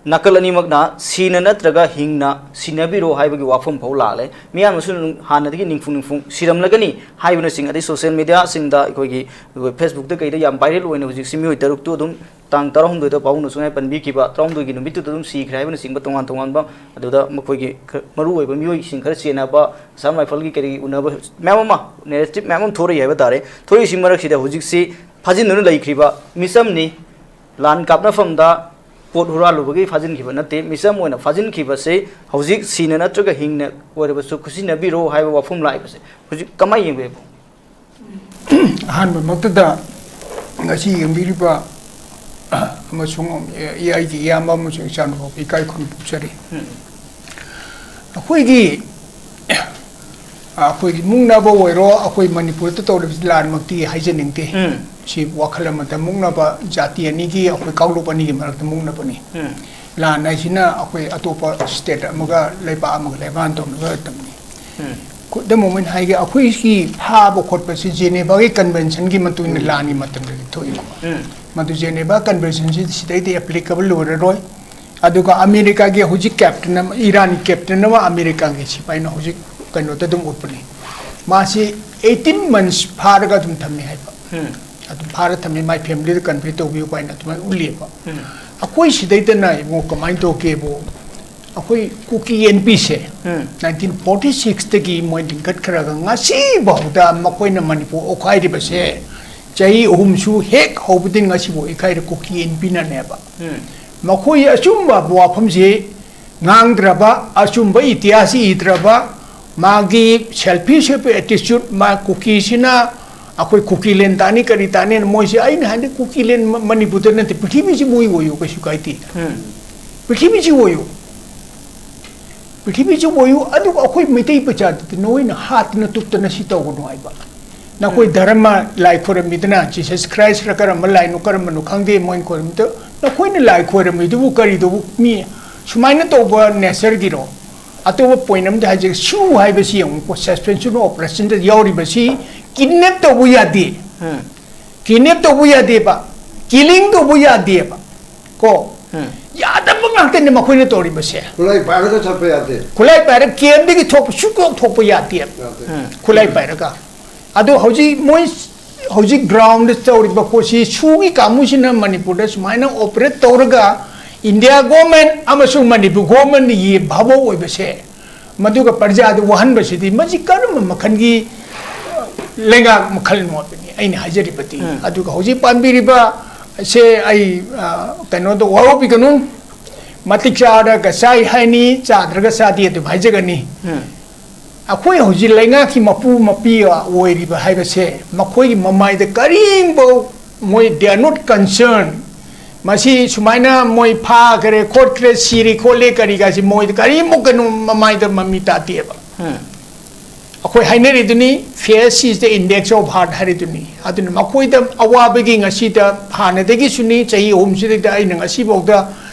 ꯅꯥꯀꯜ ꯑꯅꯤꯃꯛꯅ ꯁꯤꯅ ꯅꯠꯇ꯭ꯔꯒ ꯍꯤꯡꯅ ꯁꯤꯟꯅꯕꯤꯔꯣ ꯍꯥꯏꯕꯒꯤ ꯋꯥꯐꯝ ꯐꯥꯎ ꯂꯥꯛꯂꯦ꯫ ꯃꯤꯌꯥꯝꯅꯁꯨ ꯅꯨꯡ-, ꯍꯥꯟꯅꯗꯒꯤ ꯅꯤꯡꯐꯨꯡ ꯅꯤꯡꯐꯨꯡ ꯁꯤꯔꯝꯂꯒꯅꯤ ꯍꯥꯏꯕꯅꯆꯤꯡ, ꯑꯗꯩ social media ꯁꯤꯡꯗ ꯑꯩꯈꯣꯏꯒꯤ, ꯑꯩꯈꯣꯏ Facebook ꯇ ꯀꯩꯗ ꯌꯥꯝ viral ꯑꯣꯏꯅ ꯍꯧꯖꯤꯛꯁꯤ ꯃꯤꯑꯣꯏ ꯇꯔꯨꯛꯇꯨ ꯑꯗꯨꯝ ꯇꯥꯡ ꯇꯔꯥꯍꯨꯝꯗꯣꯏꯗ ꯄꯥꯕꯨꯡꯅ ꯁꯨꯃꯥꯏꯅ ꯄꯟꯕꯤꯈꯤꯕ, ꯇꯔꯥꯍꯨꯝꯗꯣꯏꯒꯤ ꯅꯨꯃꯤꯠꯇꯨꯗ ꯑꯗꯨꯝ ꯁꯤꯈ꯭ꯔꯦ ꯍꯥꯏꯕꯅꯆꯤꯡꯕ ꯇꯣꯉꯥꯟ ꯇꯣꯉꯥꯟꯕ, ꯑꯗꯨꯗ ꯃꯈꯣꯏꯒꯤ ꯈ-, ꯃꯔꯨꯑꯣꯏꯕ ꯃꯤꯑꯣꯏꯁꯤꯡ ꯈꯔ ꯆꯦꯟꯅꯕ, Assam Rifle ꯒꯤ ꯀꯔꯤ ꯎꯅꯕ ꯃꯌꯥꯝ ꯑꯃ, narrative ꯃꯌꯥꯝ ꯑꯃ ꯊꯣꯔꯛꯏ ꯍꯥꯏꯕ ꯇꯥꯔꯦ꯫ ꯊꯣꯔꯛꯏꯁꯤ ꯃꯔꯛꯁꯤꯗ ꯍꯧꯖꯤꯛꯁꯤ ꯐꯥꯖꯤꯟꯗꯨꯅ ꯂꯩꯈ꯭ꯔꯤꯕ ꯃꯤꯆꯝꯅꯤ꯫ ꯂꯥꯟ ꯀꯥꯞꯅꯐꯝꯗ ꯄꯣꯠ ꯍꯨꯔꯥꯜꯂꯨꯕꯒꯤ ꯐꯥꯖꯤꯟꯈꯤꯕ ꯅꯠꯇꯦ꯫ ꯃꯤꯆꯝ ꯑꯣꯏꯅ ꯐꯥꯖꯤꯟꯈꯤꯕꯁꯦ ꯍꯧꯖꯤꯛ ꯁꯤꯅ ꯅꯠꯇ꯭ꯔꯒ ꯍꯤꯡꯅ ꯑꯣꯏꯔꯕꯁꯨ ꯈꯨꯠꯁꯤꯟꯅꯕꯤꯔꯣ ꯍꯥꯏꯕ ꯋꯥꯐꯝ ꯂꯥꯛꯏꯕꯁꯦ ꯍꯧꯖꯤꯛ ꯀꯃꯥꯏꯅ ꯌꯦꯡꯕꯤꯕ? ꯑꯍꯥꯟꯕꯃꯛꯇꯗ ꯉꯁꯤ ꯌꯦꯡꯕꯤꯔꯤꯕ ꯑꯃꯁꯨꯡ ꯑꯩꯒꯤ ꯏꯌꯥꯝꯕ ꯑꯃꯁꯨꯡ ꯏꯆꯥꯅꯨꯄꯥꯕꯨ ꯏꯀꯥꯏ ꯈꯨꯝꯅꯕ ꯐꯣꯡꯗꯣꯛꯆꯔꯤ꯫ ꯎꯝ꯫ ꯑꯩꯈꯣꯏꯒꯤ, ꯑꯩꯈꯣꯏꯒꯤ ꯃꯨꯛꯅꯕ ꯑꯣꯏꯔꯣ, ꯑꯩꯈꯣꯏ ꯃꯅꯤꯄꯨꯔꯗ ꯇꯧꯔꯤꯕꯁꯤ ꯂꯥꯟꯃꯛꯇꯤ ꯍꯥꯏꯖꯅꯤꯡꯗꯦ꯫ ꯎꯝ꯫ ꯁꯤ ꯋꯥꯈꯜ ꯑꯃꯗ ꯃꯨꯛꯅꯕ, ꯖꯥꯇꯤ ꯑꯅꯤꯒꯤ, ꯑꯩꯈꯣꯏ ꯀꯥꯡꯂꯨꯞ ꯑꯅꯤꯒꯤ ꯃꯔꯛꯇ ꯃꯨꯛꯅꯕꯅꯤ꯫ ꯎꯝ꯫ ꯂꯥꯟ ꯍꯥꯏꯁꯤꯅ ꯑꯩꯈꯣꯏ ꯑꯇꯣꯞꯄ state ꯑꯃꯒ ꯂꯩꯕꯥꯛ ꯑꯃꯒ ꯂꯩꯕꯥꯛ ꯇꯧꯅꯕ ꯃꯇꯝꯅꯤ꯫ ꯎꯝ꯫ ꯈꯨꯗꯝ ꯑꯣꯏꯅ ꯍꯥꯏꯒꯦ, ꯑꯩꯈꯣꯏꯒꯤ ꯐꯥꯕ ꯈꯣꯠꯄꯁꯤ Geneva ꯒꯤ Convention ꯒꯤ ꯃꯇꯨꯡ ꯏꯟꯅ ꯂꯥꯟꯒꯤ ꯃꯇꯝꯗꯗꯤ ꯊꯣꯛꯏꯀꯣ꯫ ꯎꯝ꯫ ꯃꯗꯨ Geneva Convention ꯁꯤ ꯁꯤꯗꯩꯗꯤ applicable ꯑꯣꯏꯔꯔꯣꯏ꯫ ꯑꯗꯨꯒ ꯑꯃꯦꯔꯤꯀꯥꯒꯤ ꯍꯧꯖꯤꯛ captain ꯑꯃ, ꯏꯔꯥꯟꯒꯤ captain ꯑꯃ ꯑꯃꯦꯔꯤꯀꯥꯒꯤ ꯁꯤꯐꯥꯏꯅ ꯍꯧꯖꯤꯛ ꯀꯩꯅꯣꯗ ꯑꯗꯨꯝ ꯎꯠꯄꯅꯤ꯫ ꯃꯥꯁꯤ eighteen months ꯐꯥꯔꯒ ꯑꯗꯨꯝ ꯊꯝꯃꯤ ꯍꯥꯏꯕ꯫ ꯎꯝ꯫ ꯑꯗꯨꯝ ꯐꯥꯔ ꯊꯝꯃꯤ, my family ꯗ convey ꯇꯧꯕꯤꯌꯨ ꯀꯥꯏꯅ ꯑꯗꯨꯃꯥꯏꯅ ꯎꯠꯂꯤꯕ꯫ ꯎꯝ꯫ ꯑꯩꯈꯣꯏ ꯁꯤꯗꯩꯗꯅ ꯏꯕꯨꯡꯉꯣ ꯀꯃꯥꯏꯅ ꯇꯧꯒꯦꯕꯨ, ꯑꯩꯈꯣꯏ ꯀꯨꯀꯤ ꯑꯦꯟ ꯄꯤꯁꯦ ꯎꯝ꯫ Nineteen forty six ꯇꯒꯤ ꯃꯣꯏ ꯂꯤꯡꯈꯠꯈ꯭ꯔꯒ ꯉꯁꯤꯐꯥꯎꯗ ꯃꯈꯣꯏꯅ ꯃꯅꯤꯄꯨꯔ ꯑꯣꯠꯈꯥꯏꯔꯤꯕꯁꯦ ꯆꯍꯤ ꯑꯍꯨꯝꯁꯨ ꯍꯦꯛ ꯍꯧꯕꯗꯒꯤ ꯉꯁꯤꯐꯥꯎ ꯑꯣꯠꯈꯥꯏꯔꯤ ꯀꯨꯀꯤ ꯑꯦꯟ ꯄꯤꯅꯅꯦꯕ꯫ ꯎꯝ꯫ ꯃꯈꯣꯏ ꯑꯆꯨꯝꯕ ꯋꯥꯐꯝꯁꯤ ꯉꯥꯡꯗ꯭ꯔꯕ, ꯑꯆꯨꯝꯕ ꯏꯇꯤꯍꯥꯁ ꯏꯗ꯭ꯔꯕ, ꯃꯥꯒꯤ selfish ꯑꯣꯏꯕ attitude, ꯃꯥ ꯀꯨꯀꯤꯁꯤꯅ ꯑꯩꯈꯣꯏ ꯀꯨꯀꯤꯂꯦꯟ ꯇꯥꯅꯤ ꯀꯔꯤ ꯇꯥꯅꯤꯅ ꯃꯣꯏꯁꯤ, ꯑꯩꯅ ꯍꯥꯏꯗꯤ ꯀꯨꯀꯤꯂꯦꯟ ꯃ-, ꯃꯅꯤꯄꯨꯔꯗ ꯅꯠꯇꯦ, ꯄ꯭ꯔꯤꯊꯤꯕꯤꯁꯤ ꯃꯣꯏ ꯑꯣꯏꯌꯨ, ꯀꯩꯁꯨ ꯀꯥꯏꯗꯦ꯫ ꯎꯝ꯫ ꯄ꯭ꯔꯤꯊꯤꯕꯤꯁꯤ ꯑꯣꯏꯌꯨ꯫ ꯄ꯭ꯔꯤꯊꯤꯕꯤꯁꯤ ꯑꯣꯏꯌꯨ, ꯑꯗꯨꯒ ꯑꯩꯈꯣꯏ ꯃꯩꯇꯩ ꯄ꯭ꯔꯖꯥꯗꯗꯤ ꯅꯣꯏꯅ ꯍꯥꯠꯇꯅ ꯇꯨꯞꯇꯅ ꯁꯤ ꯇꯧꯒꯅꯨ ꯍꯥꯏꯕ꯫ ꯅꯈꯣꯏ ꯎꯝ꯫ ꯙꯔꯃ ꯂꯥꯏ ꯈꯣꯏꯔꯝꯃꯤꯗꯅ, Jesus Christ ꯔ ꯀꯔꯝꯕ ꯂꯥꯏꯅꯣ ꯀꯔꯝꯕꯅꯣ ꯈꯪꯗꯦ ꯃꯣꯏꯅ ꯈꯣꯏꯔꯝꯃꯤꯗꯣ, ꯅꯈꯣꯏꯅ ꯂꯥꯏ ꯈꯣꯏꯔꯝꯃꯤꯗꯨꯕꯨ ꯀꯔꯤꯗꯨꯕꯨ ꯃꯤ ꯁꯨꯃꯥꯏꯅ ꯇꯧꯕ nature ꯒꯤꯔꯣ? ꯑꯇꯣꯞꯄ point ꯑꯃꯗ ꯍꯥꯏꯖꯒꯦ, ꯁꯨ ꯍꯥꯏꯕꯁꯤ ꯌꯦꯡꯉꯨꯀꯣ, suspension of operation the ꯌꯥꯎꯔꯤꯕꯁꯤ kidnap ꯇꯧꯕ ꯌꯥꯗꯦ꯫ ꯎꯝ꯫ Kidnap ꯇꯧꯕ ꯌꯥꯗꯦꯕ, killing ꯇꯧꯕ ꯌꯥꯗꯦꯕ꯫ ꯀꯣ, ꯌꯥꯗꯕ ꯉꯥꯛꯇꯅꯤ ꯃꯈꯣꯏꯅ ꯇꯧꯔꯤꯕꯁꯦ꯫ ꯈꯨꯠꯂꯥꯏ ꯄꯥꯏꯔꯒ ꯆꯠꯄ ꯌꯥꯗꯦ꯫ ꯈꯨꯠꯂꯥꯏ ꯄꯥꯏꯔꯒ ꯀꯦꯝꯗꯒꯤ ꯊꯣꯛꯄ ꯁꯨꯛꯊꯣꯛ ꯊꯣꯛꯄ ꯌꯥꯗꯦ꯫ ꯌꯥꯗꯦ꯫ ꯈꯨꯠꯂꯥꯏ ꯄꯥꯏꯔꯒ꯫ ꯑꯗꯣ ꯍꯧꯖꯤꯛ ꯃꯣꯏ ꯍꯧꯖꯤꯛ ꯒ꯭ꯔꯥꯎꯟꯗ ꯇꯧꯔꯤꯕ ꯄꯣꯠꯁꯤ ꯁꯨꯒꯤ ꯀꯥꯡꯕꯨꯁꯤꯅ ꯃꯅꯤꯄꯨꯔꯗ ꯁꯨꯃꯥꯏꯅ ꯑꯣꯄꯔꯦꯠ ꯇꯧꯔꯒ ꯏꯟꯗꯤꯌꯥ ꯒꯣꯔꯃꯦꯟ ꯑꯃꯁꯨꯡ ꯃꯅꯤꯄꯨꯔ ꯒꯣꯔꯃꯦꯟꯒꯤ ꯚꯥꯕꯣꯛ ꯑꯣꯏꯕꯁꯦ, ꯃꯗꯨꯒ ꯄ꯭ꯔꯖꯥꯗ ꯋꯥꯍꯟꯕꯁꯤꯗꯤ ꯃꯁꯤ ꯀꯔꯝꯕ ꯃꯈꯜꯒꯤ ꯂꯩꯉꯥꯛ ꯃꯈꯜꯅꯣ ꯍꯥꯏꯕꯅꯤ ꯑꯩꯅ ꯍꯥꯏꯖꯔꯤꯕꯗꯤ꯫ ꯑꯗꯨꯒ ꯍꯧꯖꯤꯛ ꯄꯥꯟꯕꯤꯔꯤꯕ ꯁꯦ ꯑꯩ, ꯑ, ꯀꯩꯅꯣꯗ ꯋꯥꯔꯧꯕꯤꯒꯅꯨ꯫ ꯃꯇꯤꯛ ꯆꯥꯔꯒ ꯆꯥꯏ ꯍꯥꯏꯅꯤ, ꯆꯥꯗ꯭ꯔꯒ ꯆꯥꯗꯦ ꯑꯗꯨꯝ ꯍꯥꯏꯖꯒꯅꯤ꯫ ꯑꯩꯈꯣꯏ ꯍꯧꯖꯤꯛ ꯂꯩꯉꯥꯛꯀꯤ ꯃꯄꯨ ꯃꯄꯤ ꯑꯣꯏꯔꯤꯕ ꯍꯥꯏꯕꯁꯦ ꯃꯈꯣꯏꯒꯤ ꯃꯃꯥꯏꯗ ꯀꯔꯤꯝꯐꯥꯎ ꯃꯣꯏ, they are not concerned꯫ ꯃꯁꯤ ꯁꯨꯃꯥꯏꯅ ꯃꯣꯏ ꯐꯥꯈ꯭ꯔꯦ ꯈꯣꯠꯈ꯭ꯔꯦ ꯁꯤꯔꯦ ꯈꯣꯠꯂꯦ ꯀꯔꯤꯒꯥꯁꯤ ꯃꯣꯏꯗ ꯀꯔꯤꯃꯨꯛ ꯀꯩꯅꯣ ꯃꯃꯥꯏꯗ ꯃꯃꯤ ꯇꯥꯗꯦꯕ꯫ ꯑꯩꯈꯣꯏ ꯍꯥꯏꯅꯔꯤꯗꯨꯅꯤ, fear is the index of hurt ꯍꯥꯏꯔꯤꯗꯨꯅꯤ꯫ ꯑꯗꯨꯅ ꯃꯈꯣꯏꯗ ꯑꯋꯥꯕꯒꯤ ꯉꯁꯤꯗ ꯍꯥꯟꯅꯗꯒꯤꯁꯨꯅꯤ, ꯆꯍꯤ ꯑꯍꯨꯝꯁꯤꯗꯩꯗ ꯑꯩꯅ ꯉꯁꯤꯐꯥꯎꯗ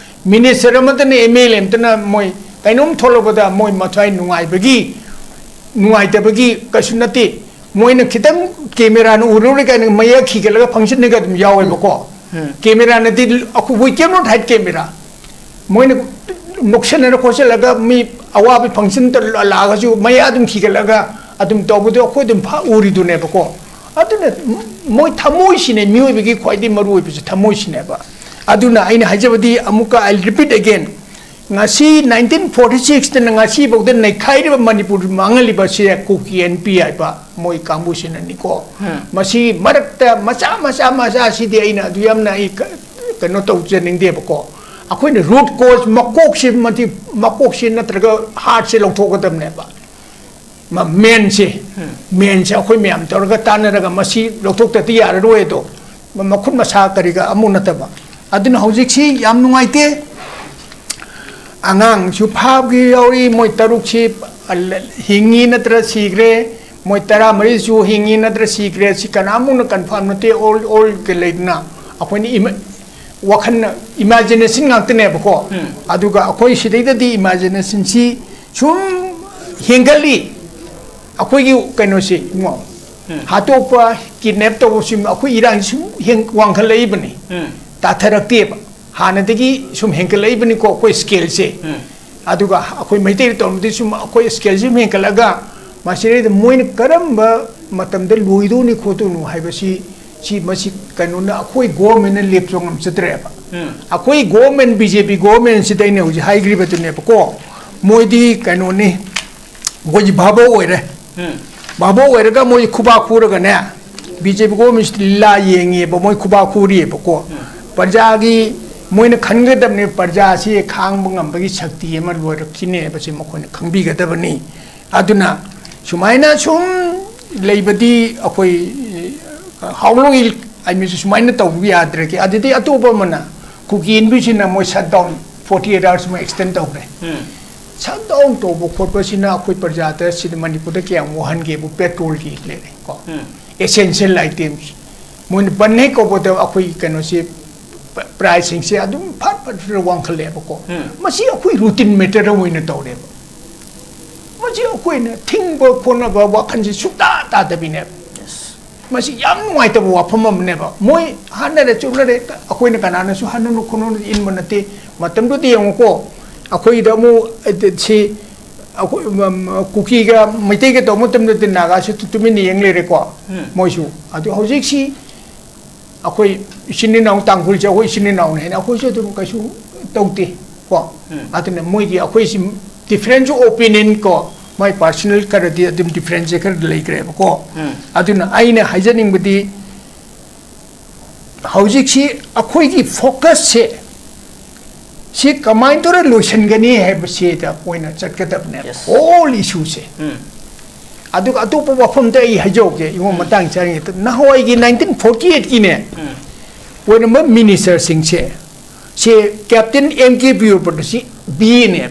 ꯃꯤꯅꯤꯁꯇꯔ ꯑꯃꯠꯇꯅ ꯑꯦꯝ ꯑꯦꯜ ꯑꯦ ꯑꯃꯠꯇꯅ ꯃꯣꯏ ꯀꯩꯅꯣꯝ ꯊꯣꯛꯂꯛꯄꯗ ꯃꯣꯏ ꯃꯊ꯭ꯋꯥꯏ ꯅꯨꯡꯉꯥꯏꯕꯒꯤ ꯅꯨꯡꯉꯥꯏꯇꯕꯒꯤ ꯀꯩꯁꯨ ꯅꯠꯇꯦ꯫ ꯃꯣꯏꯅ ꯈꯤꯇꯪ ꯀꯦꯃꯦꯔꯥꯅ ꯎꯔꯨꯔꯦ ꯀꯥꯏꯅ ꯃꯌꯥ ꯈꯤꯒꯠꯂꯒ ꯐꯪꯁꯟꯅꯒ ꯑꯗꯨꯝ ꯌꯥꯎꯋꯦꯕꯀꯣ꯫ ꯀꯦꯃꯦꯔꯥꯅꯗꯤ ꯑꯩꯈꯣꯏ, we cannot hide camera꯫ ꯃꯣꯏꯅ ꯅꯣꯛꯁꯟꯅꯔ ꯈꯣꯠꯆꯜꯂꯒ ꯃꯤ ꯑꯋꯥꯕ ꯐꯪꯁꯟꯗ ꯂꯥꯛꯑꯒꯁꯨ ꯃꯌꯥ ꯑꯗꯨꯝ ꯈꯤꯒꯠꯂꯒ ꯑꯗꯨꯝ ꯇꯧꯕꯗꯣ ꯑꯩꯈꯣꯏ ꯑꯗꯨꯝ ꯐ-, ꯎꯔꯤꯗꯨꯅꯦꯕꯀꯣ꯫ ꯑꯗꯨꯅ ꯃꯣꯏ ꯊꯃꯣꯏꯁꯤꯅꯦ, ꯃꯤꯑꯣꯏꯕꯒꯤ ꯈ꯭ꯋꯥꯏꯗꯒꯤ ꯃꯔꯨ ꯑꯣꯏꯕꯁꯦ ꯊꯃꯣꯏꯁꯤꯅꯦꯕ꯫ ꯑꯗꯨꯅ ꯑꯩꯅ ꯍꯥꯏꯖꯕꯗꯤ ꯑꯃꯨꯛꯀ, I repeat again, ꯉꯁꯤ nineteen forty six ꯇꯅ ꯉꯁꯤꯐꯥꯎꯗ ꯅꯩꯈꯥꯏꯔꯤꯕ ꯃꯅꯤꯄꯨꯔ ꯃꯥꯡꯍꯜꯂꯤꯕꯁꯦ ꯀꯨꯀꯤ ꯑꯦꯟ ꯄꯤ ꯍꯥꯏꯕ ꯃꯣꯏ ꯀꯥꯡꯕꯨꯁꯤꯅꯅꯤꯀꯣ꯫ ꯃꯁꯤ ꯃꯔꯛꯇ ꯃꯆꯥ ꯃꯆꯥ ꯃꯆꯥꯁꯤꯗꯤ ꯑꯩꯅ ꯑꯗꯨ ꯌꯥꯝꯅ ꯑꯩ ꯀ-, ꯀꯩꯅꯣ ꯇꯧꯖꯅꯤꯡꯗꯦꯕꯀꯣ꯫ ꯑꯩꯈꯣꯏꯅ root cause, ꯃꯀꯣꯛꯁꯤ ꯃꯊꯤ-, ꯃꯀꯣꯛꯁꯤ ꯅꯠꯇ꯭ꯔꯒ heart ꯁꯦ ꯂꯧꯊꯣꯛꯀꯗꯕꯅꯦꯕ꯫ ꯃ-, main ꯁꯦ, main ꯁꯦ ꯑꯩꯈꯣꯏ ꯃꯌꯥꯝ ꯇꯧꯔꯒ ꯇꯥꯟꯅꯔꯒ ꯃꯁꯤ ꯂꯧꯊꯣꯛꯇꯗꯤ ꯌꯥꯔꯔꯣꯏ ꯑꯗꯣ꯫ ꯃ-, ꯃꯈꯨꯠ ꯃꯁꯥ ꯀꯔꯤꯒ ꯑꯃꯨꯛ ꯅꯠꯇꯕ꯫ ꯑꯗꯨꯅ ꯍꯧꯖꯤꯛꯁꯤ ꯌꯥꯝ ꯅꯨꯡꯉꯥꯏꯇꯦ꯫ ꯑꯉꯥꯡꯁꯨ ꯐꯥꯕꯒꯤ ꯌꯥꯎꯔꯤ, ꯃꯣꯏ ꯇꯔꯨꯛꯁꯤ ꯍꯤꯡꯉꯤ ꯅꯠꯇ꯭ꯔ ꯁꯤꯈ꯭ꯔꯦ, ꯃꯣꯏ ꯇꯔꯥꯃꯔꯤꯁꯨ ꯍꯤꯡꯉꯤ ꯅꯠꯇ꯭ꯔ ꯁꯤꯈ꯭ꯔꯦ, ꯁꯤ ꯀꯅꯥꯃꯨꯛꯅ confirm ꯅꯠꯇꯦ, all, all ꯀ ꯂꯩꯗꯅ ꯑꯩꯈꯣꯏꯅ ꯏꯃ-, ꯋꯥꯈꯜꯅ imagination ꯉꯥꯛꯇꯅꯦꯕꯀꯣ꯫ ꯑꯗꯨꯒ ꯑꯩꯈꯣꯏ ꯁꯤꯗꯩꯗꯗꯤ imagination ꯁꯤ ꯁꯨꯝ ꯍꯦꯟꯒꯠꯂꯤ꯫ ꯑꯩꯈꯣꯏꯒꯤ ꯀꯩꯅꯣꯁꯤ ꯏꯕꯨꯡꯉꯣ, ꯍꯥꯠꯇꯣꯛꯄ, kidnap ꯇꯧꯕꯁꯤ ꯑꯩꯈꯣꯏ ꯏꯔꯥꯡꯁꯤ ꯁꯨꯝ ꯍꯦꯟ-, ꯋꯥꯡꯈꯠꯂꯛꯏꯕꯅꯤ, ꯇꯥꯊꯔꯛꯇꯦꯕ꯫ ꯍꯥꯟꯅꯗꯒꯤ ꯁꯨꯝ ꯍꯦꯟꯒꯠꯂꯛꯏꯕꯅꯤꯀꯣ ꯑꯩꯈꯣꯏ ꯁ꯭ꯀꯦꯜꯁꯦ꯫ ꯑꯗꯨꯒ ꯑꯩꯈꯣꯏ ꯃꯩꯇꯩꯗ ꯇꯧꯔꯝꯕꯗꯤ ꯁꯨꯝ ꯑꯩꯈꯣꯏ ꯁ꯭ꯀꯦꯜꯁꯦ ꯁꯨꯝ ꯍꯦꯟꯒꯠꯂꯒ ꯃꯁꯤꯗꯩꯗ ꯃꯣꯏꯅ ꯀꯔꯝꯕ ꯃꯇꯝꯗ ꯂꯣꯏꯗꯣꯏꯅꯤ ꯈꯣꯠꯇꯣꯏꯅꯣ ꯍꯥꯏꯕꯁꯤ, ꯁꯤ ꯃꯁꯤ ꯀꯩꯅꯣꯅ, ꯑꯩꯈꯣꯏ ꯒꯣꯔꯃꯦꯟꯅ ꯂꯦꯞꯆ ꯉꯝꯖꯗ꯭ꯔꯦꯕ꯫ ꯑꯩꯈꯣꯏ ꯒꯣꯔꯃꯦꯟ, ꯕꯤ ꯖꯦ ꯄꯤ ꯒꯣꯔꯃꯦꯟꯁꯤꯗ ꯑꯩꯅ ꯍꯧꯖꯤꯛ ꯍꯥꯏꯈ꯭ꯔꯤꯕꯗꯨꯅꯦꯕꯀꯣ, ꯃꯣꯏꯗꯤ ꯀꯩꯅꯣꯅꯤ, ꯑꯩꯈꯣꯏꯒꯤ ꯚꯥꯕꯣꯛ ꯑꯣꯏꯔꯦ꯫ ꯚꯥꯕꯣꯛ ꯑꯣꯏꯔꯒ ꯃꯣꯏ ꯈꯨꯕꯥꯛ ꯈꯨꯔꯒꯅꯦ, ꯕꯤ ꯖꯦ ꯄꯤ ꯒꯣꯔꯃꯦꯟꯁꯤꯗ ꯂꯤꯂꯥ ꯌꯦꯡꯉꯤꯑꯕ, ꯃꯣꯏ ꯈꯨꯕꯥꯛ ꯈꯨꯔꯤꯑꯕꯀꯣ꯫ ꯄ꯭ꯔꯖꯥꯒꯤ, ꯃꯣꯏꯅ ꯈꯟꯒꯗꯕꯅꯤ, ꯄ꯭ꯔꯖꯥꯁꯤ ꯈꯥꯡꯕ ꯉꯝꯕꯒꯤ ꯁꯛꯇꯤ ꯑꯃ ꯂꯣꯏꯔꯛꯈꯤꯅꯦꯕꯁꯤ ꯃꯈꯣꯏꯅ ꯈꯪꯕꯤꯒꯗꯕꯅꯤ꯫ ꯑꯗꯨꯅ ꯁꯨꯃꯥꯏꯅ ꯁꯨꯝ ꯂꯩꯕꯗꯤ ꯑꯩꯈꯣꯏ ꯍꯥꯎꯂꯣꯏ ꯑꯥꯏꯃꯤꯁꯨ ꯁꯨꯃꯥꯏꯅ ꯇꯧꯕ ꯌꯥꯗ꯭ꯔꯒꯦ꯫ ꯑꯗꯨꯗꯤ ꯑꯇꯣꯞꯄ ꯑꯃꯅ ꯀꯨꯀꯤ ꯑꯦꯟ ꯕꯤꯁꯤꯅ ꯃꯣꯏ ꯁꯠ ꯗꯥꯎꯟ ꯐꯣꯔꯇꯤ ꯑꯦꯠ ꯑꯋꯥꯔꯁ ꯑꯃ ꯑꯦꯛꯁꯇꯦꯟ ꯇꯧꯈ꯭ꯔꯦ꯫ ꯁꯠ ꯗꯥꯎꯟ ꯇꯧꯕ ꯈꯣꯠꯄꯁꯤꯅ ꯑꯩꯈꯣꯏ ꯄ꯭ꯔꯖꯥꯗ ꯁꯤꯗ ꯃꯅꯤꯄꯨꯔꯗ ꯀꯌꯥꯝ ꯋꯥꯍꯟꯒꯦꯕꯨ, ꯄꯦꯇ꯭ꯔꯣꯜꯒꯤ ꯂꯩꯔꯦꯀꯣ, ꯑꯦꯁꯦꯟꯁꯤꯌꯦꯜ ꯑꯥꯏꯇꯦꯝꯁ, ꯃꯣꯏꯅ ꯕꯟ ꯍꯦꯛ ꯀꯧꯕꯗ ꯑꯩꯈꯣꯏ ꯀꯩꯅꯣꯁꯤ, ꯄ꯭ꯔꯥꯏꯁꯁꯤꯡꯁꯦ ꯑꯗꯨꯝ ꯐꯠ ꯐꯠ ꯐꯠ ꯋꯥꯡꯈꯠꯂꯛꯑꯦꯕꯀꯣ꯫ ꯃꯁꯤ ꯑꯩꯈꯣꯏ ꯔꯨꯇꯤꯟ ꯃꯦꯇꯔ ꯑꯃ ꯑꯣꯏꯅ ꯇꯧꯔꯦꯕ꯫ ꯃꯁꯤ ꯑꯩꯈꯣꯏꯅ ꯊꯤꯡꯕ ꯈꯣꯠꯅꯕ ꯋꯥꯈꯜꯁꯦ ꯁꯨꯛꯇꯥ ꯇꯥꯗꯕꯤꯅꯦꯕ꯫ ꯃꯁꯤ ꯌꯥꯝ ꯅꯨꯡꯉꯥꯏꯇꯕ ꯋꯥꯐꯝ ꯑꯃꯅꯦꯕ꯫ ꯃꯣꯏ ꯍꯥꯠꯅꯔꯦ ꯆꯨꯞꯅꯔꯦ, ꯑꯩꯈꯣꯏꯅ ꯀꯅꯥꯅꯁꯨ ꯍꯥꯠꯅꯅꯨ ꯈꯣꯠꯅꯅꯨ ꯏꯟꯕ ꯅꯠꯇꯦ꯫ ꯃꯇꯝꯗꯨꯗ ꯌꯦꯡꯉꯨꯀꯣ, ꯑꯩꯈꯣꯏꯗ ꯑꯃꯨꯛ, ꯑ, ꯁꯤ ꯑꯩꯈꯣꯏ, ꯎꯝ, ꯀꯨꯀꯤꯒ ꯃꯩꯇꯩꯒ ꯇꯧꯕ ꯃꯇꯝꯗꯗꯤ ꯅꯥꯒꯥꯁꯨ ꯇꯨ-, ꯇꯨꯃꯤꯟꯅ ꯌꯦꯡ ꯂꯩꯔꯦꯀꯣ꯫ ꯃꯣꯏꯁꯨ꯫ ꯑꯗꯨ ꯍꯧꯖꯤꯛꯁꯤ ꯑꯩꯈꯣꯏ ꯏꯆꯤꯟ ꯏꯅꯥꯎ, ꯇꯥꯡꯈꯨꯜꯁꯦ ꯑꯩꯈꯣꯏ ꯏꯆꯤꯟ ꯏꯅꯥꯎꯅꯤ ꯍꯥꯏꯅ ꯑꯩꯈꯣꯏꯁꯨ ꯑꯗꯨꯝ ꯀꯩꯁꯨ ꯇꯧꯗꯦ ꯀꯣ꯫ ꯑꯗꯨꯅ ꯃꯣꯏꯒꯤ, ꯑꯩꯈꯣꯏꯁꯤ difference of opinion ꯀꯣ, ꯃꯥꯏ personal ꯈꯔꯗꯤ ꯑꯗꯨꯝ difference ꯁꯦ ꯈꯔ ꯂꯩꯈ꯭ꯔꯦꯕꯀꯣ꯫ ꯑꯗꯨꯅ ꯑꯩꯅ ꯍꯥꯏꯖꯅꯤꯡꯕꯗꯤ, ꯍꯧꯖꯤꯛꯁꯤ ꯑꯩꯈꯣꯏꯒꯤ focus ꯁꯦ ꯁꯤ ꯀꯃꯥꯏꯅ ꯇꯧꯔ ꯂꯣꯏꯁꯤꯟꯒꯅꯤ ꯍꯥꯏꯕꯁꯤꯗ ꯑꯣꯏꯅ ꯆꯠꯀꯗꯕꯅꯦ꯫ Yes. Whole issue ꯁꯦ꯫ ꯑꯗꯨꯒ ꯑꯇꯣꯞꯄ ꯋꯥꯐꯝꯗ ꯑꯩ ꯍꯥꯏꯖꯍꯧꯒꯦ, ꯏꯉꯣ, ꯃꯇꯥꯡ ꯆꯥꯔꯤꯉꯩꯗ꯫ ꯅꯍꯥꯟꯋꯥꯏꯒꯤ nineteen forty eight ꯀꯤꯅꯦ, ꯑꯣꯏꯔꯝꯕ minister ꯁꯤꯡꯁꯦ, ꯁꯦ Captain M K Biyurpata ꯁꯤ B A ꯅꯦ꯫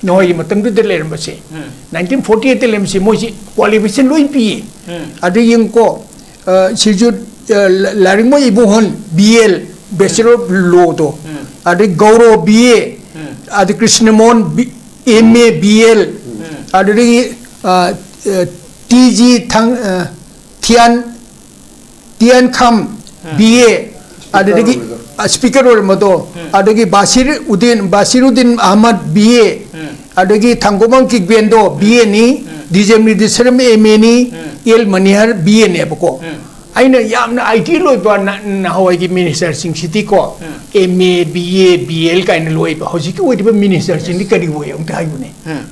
ꯅꯍꯥꯟꯋꯥꯏꯒꯤ ꯃꯇꯝꯗꯨꯗ ꯂꯩꯔꯝꯕꯁꯦ, nineteen forty eight ꯇ ꯂꯩꯔꯝꯕꯁꯦ, ꯃꯣꯏꯁꯤ qualification ꯂꯣꯏ ꯄꯤꯌꯦ꯫ ꯑꯗꯨ ꯌꯦꯡꯉꯨꯀꯣ, ꯑ, ꯁꯤꯁꯨ, ꯑ, ꯂ-, ꯂꯥꯏꯔꯤꯛꯃꯣꯏ ꯏꯕꯣꯍꯟ, B L, Bachelor of Law ꯗꯣ, ꯑꯗꯩ ꯒꯧꯔꯣ, B A, ꯑꯗꯩ ꯀ꯭ꯔꯤꯁꯅꯃꯣꯍꯟ, B-, M A, B L, ꯑꯗꯨꯗꯒꯤ, ꯑ, ꯑ, T G ꯊꯪ-, ꯑ, ꯊꯤꯌꯥꯟ, ꯇꯤꯌꯥꯟꯈꯝ, B A, ꯑꯗꯨꯗꯒꯤ ꯁ꯭ꯄꯤꯀꯔ ꯑꯣꯏꯔꯝꯕꯗꯣ, ꯎꯝ꯫ ꯑꯗꯒꯤ ꯕꯥꯁꯤꯔ ꯎꯗꯤꯟ, ꯕꯥꯁꯤꯔꯨꯗꯤꯟ ꯑꯍꯃꯗ, ꯕꯤ ꯑꯦ, ꯎꯝ꯫ ꯑꯗꯒꯤ ꯊꯥꯡꯒꯣꯕꯝ ꯀꯤꯛꯕꯦꯟꯗꯣ, ꯕꯤ ꯑꯦꯅꯤ, ꯎꯝ꯫ ꯗꯤꯖꯦ ꯃ꯭ꯔꯤꯗꯤꯁꯔꯝ, ꯑꯦꯝ ꯑꯦꯅꯤ, ꯎꯝ꯫ ꯑꯦꯜ ꯃꯅꯤꯍꯔ, ꯕꯤ ꯑꯦꯅꯦꯕꯀꯣ꯫ ꯎꯝ꯫ ꯑꯩꯅ ꯌꯥꯝꯅ ꯑꯥꯏꯗꯤꯌꯦꯜ ꯑꯣꯏꯕ ꯅ-, ꯅꯍꯥꯟꯋꯥꯏꯒꯤ ꯃꯤꯅꯤꯁꯇꯔꯁꯤꯡꯁꯤꯗꯤꯀꯣ, ꯎꯝ꯫ M A, B A, B L ꯀꯥꯏꯅ ꯂꯣꯏꯕ꯫ ꯍꯧꯖꯤꯛꯀꯤ ꯑꯣꯏꯔꯤꯕ ꯃꯤꯅꯤꯁꯇꯔꯁꯤꯡꯗꯤ ꯀꯔꯤ ꯑꯣꯏ ꯑꯝꯇ ꯍꯥꯏꯌꯨꯅꯦ? ꯎꯝ꯫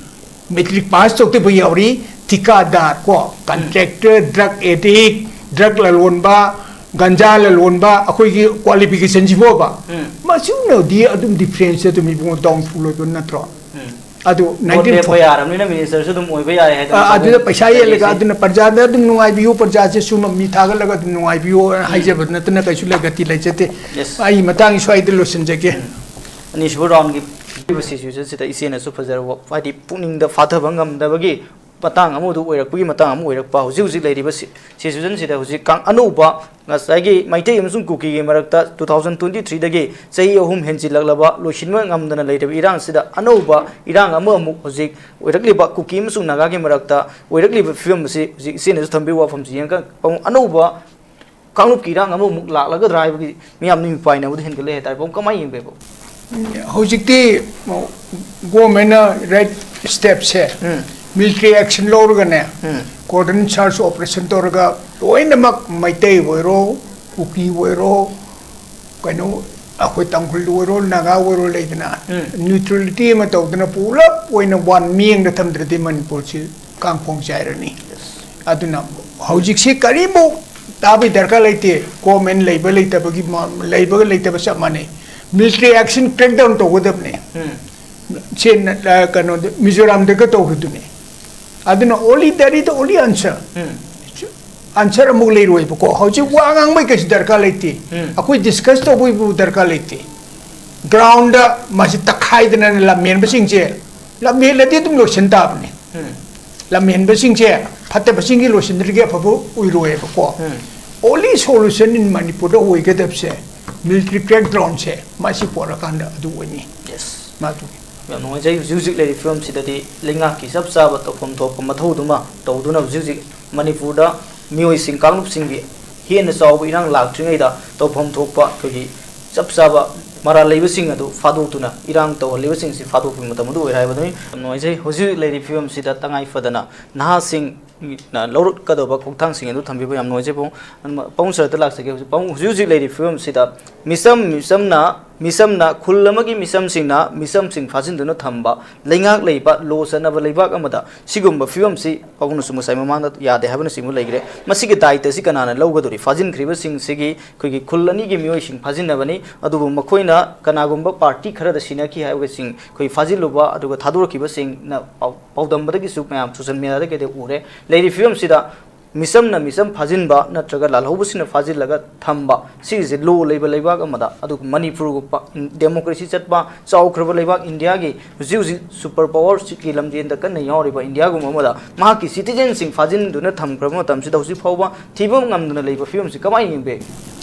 ꯃꯦꯇ꯭ꯔꯤꯛ ꯄꯥꯁ ꯇꯧꯗꯕ ꯌꯥꯎꯔꯤ, ꯊꯤꯀꯥꯗꯥꯔ ꯀꯣ, ꯎꯝ꯫ ꯀꯟꯇ꯭ꯔꯦꯛꯇꯔ, ꯗ꯭ꯔꯒ ꯑꯦꯗꯤꯛ, ꯗ꯭ꯔꯒ ꯂꯂꯣꯟꯕ, ꯒꯟꯖꯥ ꯂꯂꯣꯟꯕ, ꯑꯩꯈꯣꯏꯒꯤ ꯀ꯭ꯋꯥꯂꯤꯐꯤꯀꯦꯁꯟꯁꯤꯕꯣꯕ꯫ ꯎꯝ꯫ ꯃꯁꯤꯅꯗꯤ ꯑꯗꯨꯝ ꯗꯤꯐ꯭ꯔꯦꯟꯁꯁꯦ ꯑꯗꯨꯝ ꯏꯕꯨꯡꯉꯣ ꯗꯥꯎꯟꯐꯨꯜ ꯑꯣꯏꯕ ꯅꯠꯇ꯭ꯔꯣ? ꯎꯝ꯫ ꯑꯗꯨ ꯚꯣꯠ ꯅꯥꯏꯟꯇꯤꯟ ꯂꯦꯞꯄ ꯐꯣꯔꯇꯤ ꯌꯥꯔꯕꯅꯤꯅ ꯃꯤꯅꯤꯁꯇꯔꯁꯨ ꯑꯗꯨꯝ ꯑꯣꯏꯕ ꯌꯥꯏ ꯍꯥꯏꯗꯅ ꯑ, ꯑꯗꯨꯅ ꯄꯩꯁꯥ ꯌꯦꯜꯂꯒ ꯂꯩꯔꯤꯁꯦ꯫ ꯑꯗꯨꯅ ꯄ꯭ꯔꯖꯥꯗ ꯑꯗꯨꯝ ꯅꯨꯡꯉꯥꯏꯕꯤꯌꯨ, ꯄ꯭ꯔꯖꯥꯁꯦ ꯁꯨꯝꯕ ꯃꯤ ꯊꯥꯒꯠꯂꯒ ꯑꯗꯨꯝ ꯅꯨꯡꯉꯥꯏꯕꯤꯌꯨ ꯎꯝ꯫ ꯍꯥꯏꯖꯕ ꯅꯠꯇꯅ ꯀꯩꯁꯨ ꯂꯩꯒꯠꯇꯤ ꯂꯩꯖꯗꯦ꯫ Yes꯫ ꯑꯩ ꯃꯇꯥꯡꯒꯤ ꯁ꯭ꯋꯥꯏꯗ ꯂꯣꯏꯁꯤꯟꯖꯒꯦ꯫ ꯎꯝ꯫ ꯑꯅꯤꯁꯨꯕ ꯔꯥꯎꯟꯒꯤ ꯄꯤꯕ ꯁꯤꯆꯨꯋꯦꯁꯟꯁꯤꯗ ꯏꯆꯦꯅꯁꯨ ꯐꯖꯔꯕ, ꯍꯥꯏꯗꯤ ꯄꯨꯛꯅꯤꯡꯗ ꯐꯥꯊꯕ ꯉꯝꯗꯕꯒꯤ ꯃꯇꯥꯡ ꯑꯃꯗꯨ ꯑꯣꯏꯔꯛꯄꯒꯤ ꯃꯇꯥꯡ ꯑꯃ ꯑꯣꯏꯔꯛꯄ꯫ ꯍꯧꯖꯤꯛ ꯍꯧꯖꯤꯛ ꯂꯩꯔꯤꯕ ꯁꯤ-, ꯁꯤꯆꯨꯋꯦꯁꯟꯁꯤꯗ ꯍꯧꯖꯤꯛ ꯀꯥꯡ-, ꯑꯅꯧꯕ ꯉꯁꯥꯏꯒꯤ ꯃꯩꯇꯩ ꯑꯃꯁꯨꯡ ꯀꯨꯀꯤꯒꯤ ꯃꯔꯛꯇ two thousand twenty threeꯗꯒꯤ ꯆꯍꯤ ꯑꯍꯨꯝ ꯍꯦꯟꯖꯤꯜꯂꯛꯂꯕ ꯂꯣꯏꯁꯤꯟꯕ ꯉꯝꯗꯅ ꯂꯩꯔꯤꯕ ꯏꯔꯥꯡꯁꯤꯗ ꯑꯅꯧꯕ ꯏꯔꯥꯡ ꯑꯃꯃꯨꯛ ꯍꯧꯖꯤꯛ ꯑꯣꯏꯔꯛꯂꯤꯕ ꯀꯨꯀꯤ ꯑꯃꯁꯨꯡ ꯅꯥꯒꯥꯒꯤ ꯃꯔꯛꯇ ꯑꯣꯏꯔꯛꯂꯤꯕ ꯐꯤꯕꯝ ꯑꯁꯤ ꯍꯧꯖꯤꯛ ꯏꯆꯦꯅꯁꯨ ꯊꯝꯕꯤꯕ ꯋꯥꯐꯝꯁꯤ ꯌꯦꯡꯉꯒ ꯑꯅꯧꯕ ꯀꯥꯡꯂꯨꯞꯀꯤ ꯏꯔꯥꯡ ꯑꯃꯃꯨꯛ ꯂꯥꯛꯂꯒꯗ꯭ꯔꯥ ꯍꯥꯏꯕꯒꯤ ꯃꯤꯌꯥꯝꯅ ꯃꯤꯄꯥꯏꯅꯕꯗ ꯍꯦꯟꯒꯠꯂꯦ ꯍꯥꯏꯇꯥꯔꯦ꯫ ꯄꯥꯎ ꯀꯃꯥꯏꯅ ꯌꯦꯡꯕꯤꯕ? ꯍꯧꯖꯤꯛꯇꯤ ꯒꯣꯔꯃꯦꯟꯅ ꯔꯥꯏꯠ ꯁ꯭ꯇꯦꯞꯁꯦ, ꯎꯝ꯫ ꯃꯤꯂꯤꯇꯔꯤ ꯑꯦꯛꯁꯟ ꯂꯧꯔꯒꯅꯦ, ꯎꯝ꯫ ꯀꯣꯔꯗꯟ ꯁꯔꯆ ꯑꯣꯄꯔꯦꯁꯟ ꯇꯧꯔꯒ ꯂꯣꯏꯅꯃꯛ ꯃꯩꯇꯩ ꯑꯣꯏꯔꯣ, ꯀꯨꯀꯤ ꯑꯣꯏꯔꯣ, ꯀꯩꯅꯣ, ꯑꯩꯈꯣꯏ ꯇꯥꯡꯈꯨꯜ ꯑꯣꯏꯔꯣ, ꯅꯥꯒꯥ ꯑꯣꯏꯔꯣ ꯂꯩꯗꯅ, ꯎꯝ꯫ ꯅ꯭ꯌꯨꯇ꯭ꯔꯦꯂꯤꯇꯤ ꯑꯃ ꯇꯧꯗꯅ ꯄꯨꯂꯞ ꯑꯣꯏꯅ ꯋꯥꯟ ꯃꯤꯠꯌꯦꯡꯗ ꯊꯝꯗ꯭ꯔꯗꯤ ꯃꯅꯤꯄꯨꯔꯁꯤ ꯀꯥꯡ ꯈꯣꯡ ꯆꯥꯏꯔꯅꯤ꯫ ꯑꯗꯨꯅ ꯍꯧꯖꯤꯛꯁꯤ ꯀꯔꯤꯃꯨꯛ ꯇꯥꯕꯒꯤ ꯗꯔꯀꯥꯔ ꯂꯩꯇꯦ꯫ ꯒꯣꯔꯃꯦꯟ ꯂꯩꯕ ꯂꯩꯇꯕꯒꯤ ꯃ-, ꯂꯩꯕꯒ ꯂꯩꯇꯕ ꯆꯞ ꯃꯥꯟꯅꯩ꯫ ꯃꯤꯂꯤꯇꯔꯤ ꯑꯦꯛꯁꯟ ꯀ꯭ꯔꯦꯛ ꯗꯥꯎꯟ ꯇꯧꯒꯗꯕꯅꯦ꯫ ꯎꯝ꯫ ꯁꯦ ꯅ-, ꯑ, ꯀꯩꯅꯣꯗ, ꯃꯤꯖꯣꯔꯥꯝꯗꯒ ꯇꯧꯈꯤꯗꯨꯅꯤ꯫ ꯑꯗꯨꯅ only, that is the only answer꯫ Um. Answer ꯑꯃꯨꯛ ꯂꯩꯔꯣꯏꯕꯀꯣ꯫ ꯍꯧꯖꯤꯛ ꯋꯥ ꯉꯥꯡꯕꯩ ꯀꯩꯁꯨ ꯗꯔꯀꯥꯔ ꯂꯩꯇꯦ꯫ ꯎꯝ꯫ ꯑꯩꯈꯣꯏ ꯗꯤꯁꯀꯁ ꯇꯧꯕꯒꯤꯕꯨ ꯗꯔꯀꯥꯔ ꯂꯩꯇꯦ꯫ ꯒ꯭ꯔꯥꯎꯟꯗ ꯃꯁꯤ ꯇꯛꯈꯥꯏꯗꯅ ꯂꯝꯍꯦꯟꯕꯁꯤꯡꯁꯦ, ꯂꯝꯍꯦꯜꯂꯗꯤ ꯑꯗꯨꯝ ꯂꯣꯏꯁꯤꯟ ꯇꯥꯕꯅꯤ꯫ ꯎꯝ꯫ ꯂꯝꯍꯦꯟꯕꯁꯤꯡꯁꯦ ꯐꯠꯇꯕꯁꯤꯡꯒꯤ ꯂꯣꯏꯁꯤꯟꯗ꯭ꯔꯤꯒꯦ ꯑꯐꯕ ꯑꯣꯏꯔꯣꯏꯕꯀꯣ꯫ ꯎꯝ꯫ Only solution in ꯃꯅꯤꯄꯨꯔꯗ ꯑꯣꯏꯒꯗꯕꯁꯦ ꯃꯤꯂꯤꯇꯔꯤ ꯀ꯭ꯔꯦꯛ ꯗꯥꯎꯟꯁꯦ ꯃꯁꯤ ꯄꯣꯔꯛꯀꯥꯟꯗ ꯑꯗꯨ ꯑꯣꯏꯅꯤ꯫ Yes꯫ ꯃꯥꯗꯨꯒꯤ꯫ ꯌꯥꯝ ꯅꯨꯡꯉꯥꯏꯖꯩ꯫ ꯍꯧꯖꯤꯛ ꯍꯧꯖꯤꯛ ꯂꯩꯔꯤꯕ ꯐꯤꯕꯝꯁꯤꯗꯗꯤ ꯂꯩꯉꯥꯛꯀꯤ ꯆꯞ ꯆꯥꯕ ꯇꯧꯐꯝ ꯊꯣꯛꯄ ꯃꯊꯧꯗꯨꯃ ꯇꯧꯗꯨꯅ ꯍꯧꯖꯤꯛ ꯍꯧꯖꯤꯛ ꯃꯅꯤꯄꯨꯔꯗ ꯃꯤꯑꯣꯏꯁꯤꯡ, ꯀꯥꯡꯂꯨꯞꯁꯤꯡꯒꯤ ꯍꯦꯟꯅ ꯆꯥꯎꯕ ꯏꯔꯥꯡ ꯂꯥꯛꯇ꯭ꯔꯤꯉꯩꯗ ꯇꯧꯐꯝ ꯊꯣꯛꯄ ꯑꯩꯈꯣꯏꯒꯤ ꯆꯞ ꯆꯥꯕ ꯃꯔꯥꯜ ꯂꯩꯕꯁꯤꯡ ꯑꯗꯨ ꯐꯥꯗꯣꯛꯇꯨꯅ ꯏꯔꯥꯡ ꯇꯧꯍꯜꯂꯤꯕꯁꯤꯡꯁꯤ ꯐꯥꯗꯣꯛꯄꯒꯤ ꯃꯇꯝ ꯑꯗꯨ ꯑꯣꯏꯔꯦ ꯍꯥꯏꯕꯗꯨꯅꯤ꯫ ꯌꯥꯝ ꯅꯨꯡꯉꯥꯏꯖꯩ꯫ ꯍꯧꯖꯤꯛ ꯍꯧꯖꯤꯛ ꯂꯩꯔꯤꯕ ꯐꯤꯕꯝꯁꯤꯗ ꯇꯉꯥꯏ ꯐꯗꯅ ꯅꯍꯥꯁꯤꯡꯅ ꯂꯧꯔꯛꯀꯗꯧꯕ ꯈꯣꯡꯊꯥꯡꯁꯤꯡ ꯑꯗꯨ ꯊꯝꯕꯤꯕ ꯌꯥꯝ ꯅꯨꯡꯉꯥꯏꯖꯩ꯫ ꯄꯥꯕꯨꯡ, ꯄꯥꯕꯨꯡ ꯁꯔꯗ ꯂꯥꯛꯆꯒꯦ꯫ ꯍꯧꯖꯤꯛ ꯄꯥꯕꯨꯡ, ꯍꯧꯖꯤꯛ ꯍꯧꯖꯤꯛ ꯂꯩꯔꯤꯕ ꯐꯤꯕꯝꯁꯤꯗ ꯃꯤꯆꯝ, ꯃꯤꯆꯝꯅ, ꯃꯤꯆꯝꯅ, ꯈꯨꯜ ꯑꯃꯒꯤ ꯃꯤꯆꯝꯁꯤꯡꯅ ꯃꯤꯆꯝꯁꯤꯡ ꯐꯥꯖꯤꯟꯗꯨꯅ ꯊꯝꯕ, ꯂꯩꯉꯥꯛ ꯂꯩꯕ, ꯂꯣ ꯆꯠꯅꯕ ꯂꯩꯕꯥꯛ ꯑꯃꯗ ꯁꯤꯒꯨꯝꯕ ꯐꯤꯕꯝꯁꯤ ꯄꯥꯕꯨꯡꯅꯁꯨ ꯉꯁꯥꯏ ꯃꯃꯥꯡꯗ ꯌꯥꯗꯦ ꯍꯥꯏꯕꯅꯆꯤꯡꯕ ꯂꯩꯈ꯭ꯔꯦ꯫ ꯃꯁꯤꯒꯤ ꯗꯥꯏꯇꯁꯤ ꯀꯅꯥꯅ ꯂꯧꯒꯗꯧꯔꯤ? ꯐꯥꯖꯤꯟꯈ꯭ꯔꯤꯕꯁꯤꯡꯁꯤꯒꯤ ꯑꯩꯈꯣꯏꯒꯤ ꯈꯨꯜ ꯑꯅꯤꯒꯤ ꯃꯤꯑꯣꯏꯁꯤꯡ ꯐꯥꯖꯤꯟꯅꯕꯅꯤ, ꯑꯗꯨꯕꯨ ꯃꯈꯣꯏꯅ ꯀꯅꯥꯒꯨꯝꯕ ꯄꯥꯔꯇꯤ ꯈꯔꯗ ꯁꯤꯟꯅꯈꯤ ꯍꯥꯏꯕꯁꯤꯡ ꯑꯩꯈꯣꯏ ꯐꯥꯖꯤꯜꯂꯨꯕ, ꯑꯗꯨꯒ ꯊꯥꯗꯣꯔꯛꯈꯤꯕꯁꯤꯡꯅ ꯄꯥꯎ-, ꯄꯥꯎꯗꯝꯕꯗꯒꯤꯁꯨ ꯃꯌꯥꯝ ꯁꯣꯁꯤꯌꯦꯜ ꯃꯦꯗꯤꯌꯥꯗ ꯀꯩꯗ ꯎꯔꯦ꯫ ꯂꯩꯔꯤꯕ ꯐꯤꯕꯝꯁꯤꯗ ꯃꯤꯆꯝꯅ ꯃꯤꯆꯝ ꯐꯥꯖꯤꯟꯕ ꯅꯠꯇ꯭ꯔꯒ ꯂꯥꯜꯍꯧꯕꯁꯤꯡꯅ ꯐꯥꯖꯤꯜꯂꯒ ꯊꯝꯕ, ꯁꯤꯒꯤꯁꯦ ꯂꯣ ꯂꯩꯕ ꯂꯩꯕꯥꯛ ꯑꯃꯗ, ꯑꯗꯨꯒ ꯃꯅꯤꯄꯨꯔꯒꯨꯝꯕ ꯗꯦꯃꯣꯀ꯭ꯔꯦꯁꯤ ꯆꯠꯄ ꯆꯥꯎꯈ꯭ꯔꯕ ꯂꯩꯕꯥꯛ ꯏꯟꯗꯤꯌꯥꯒꯤ ꯍꯧꯖꯤꯛ ꯍꯧꯖꯤꯛ ꯁꯨꯄꯔ ꯄꯥꯋꯔꯁꯤꯒꯤ ꯂꯝꯖꯦꯟꯗ ꯀꯟꯅ ꯌꯥꯎꯔꯤꯕ ꯏꯟꯗꯤꯌꯥꯒꯨꯝꯕ ꯑꯃꯗ ꯃꯍꯥꯛꯀꯤ ꯁꯤꯇꯤꯖꯦꯟꯁꯤꯡ ꯐꯥꯖꯤꯟꯗꯨꯅ ꯊꯝꯈ꯭ꯔꯕ ꯃꯇꯝꯁꯤꯗ ꯍꯧꯖꯤꯛ ꯐꯥꯎꯕ ꯊꯤꯕ ꯉꯝꯗꯅ ꯂꯩꯕ ꯐꯤꯕꯝꯁꯤ ꯀꯃꯥꯏꯅ ꯌꯦꯡꯕ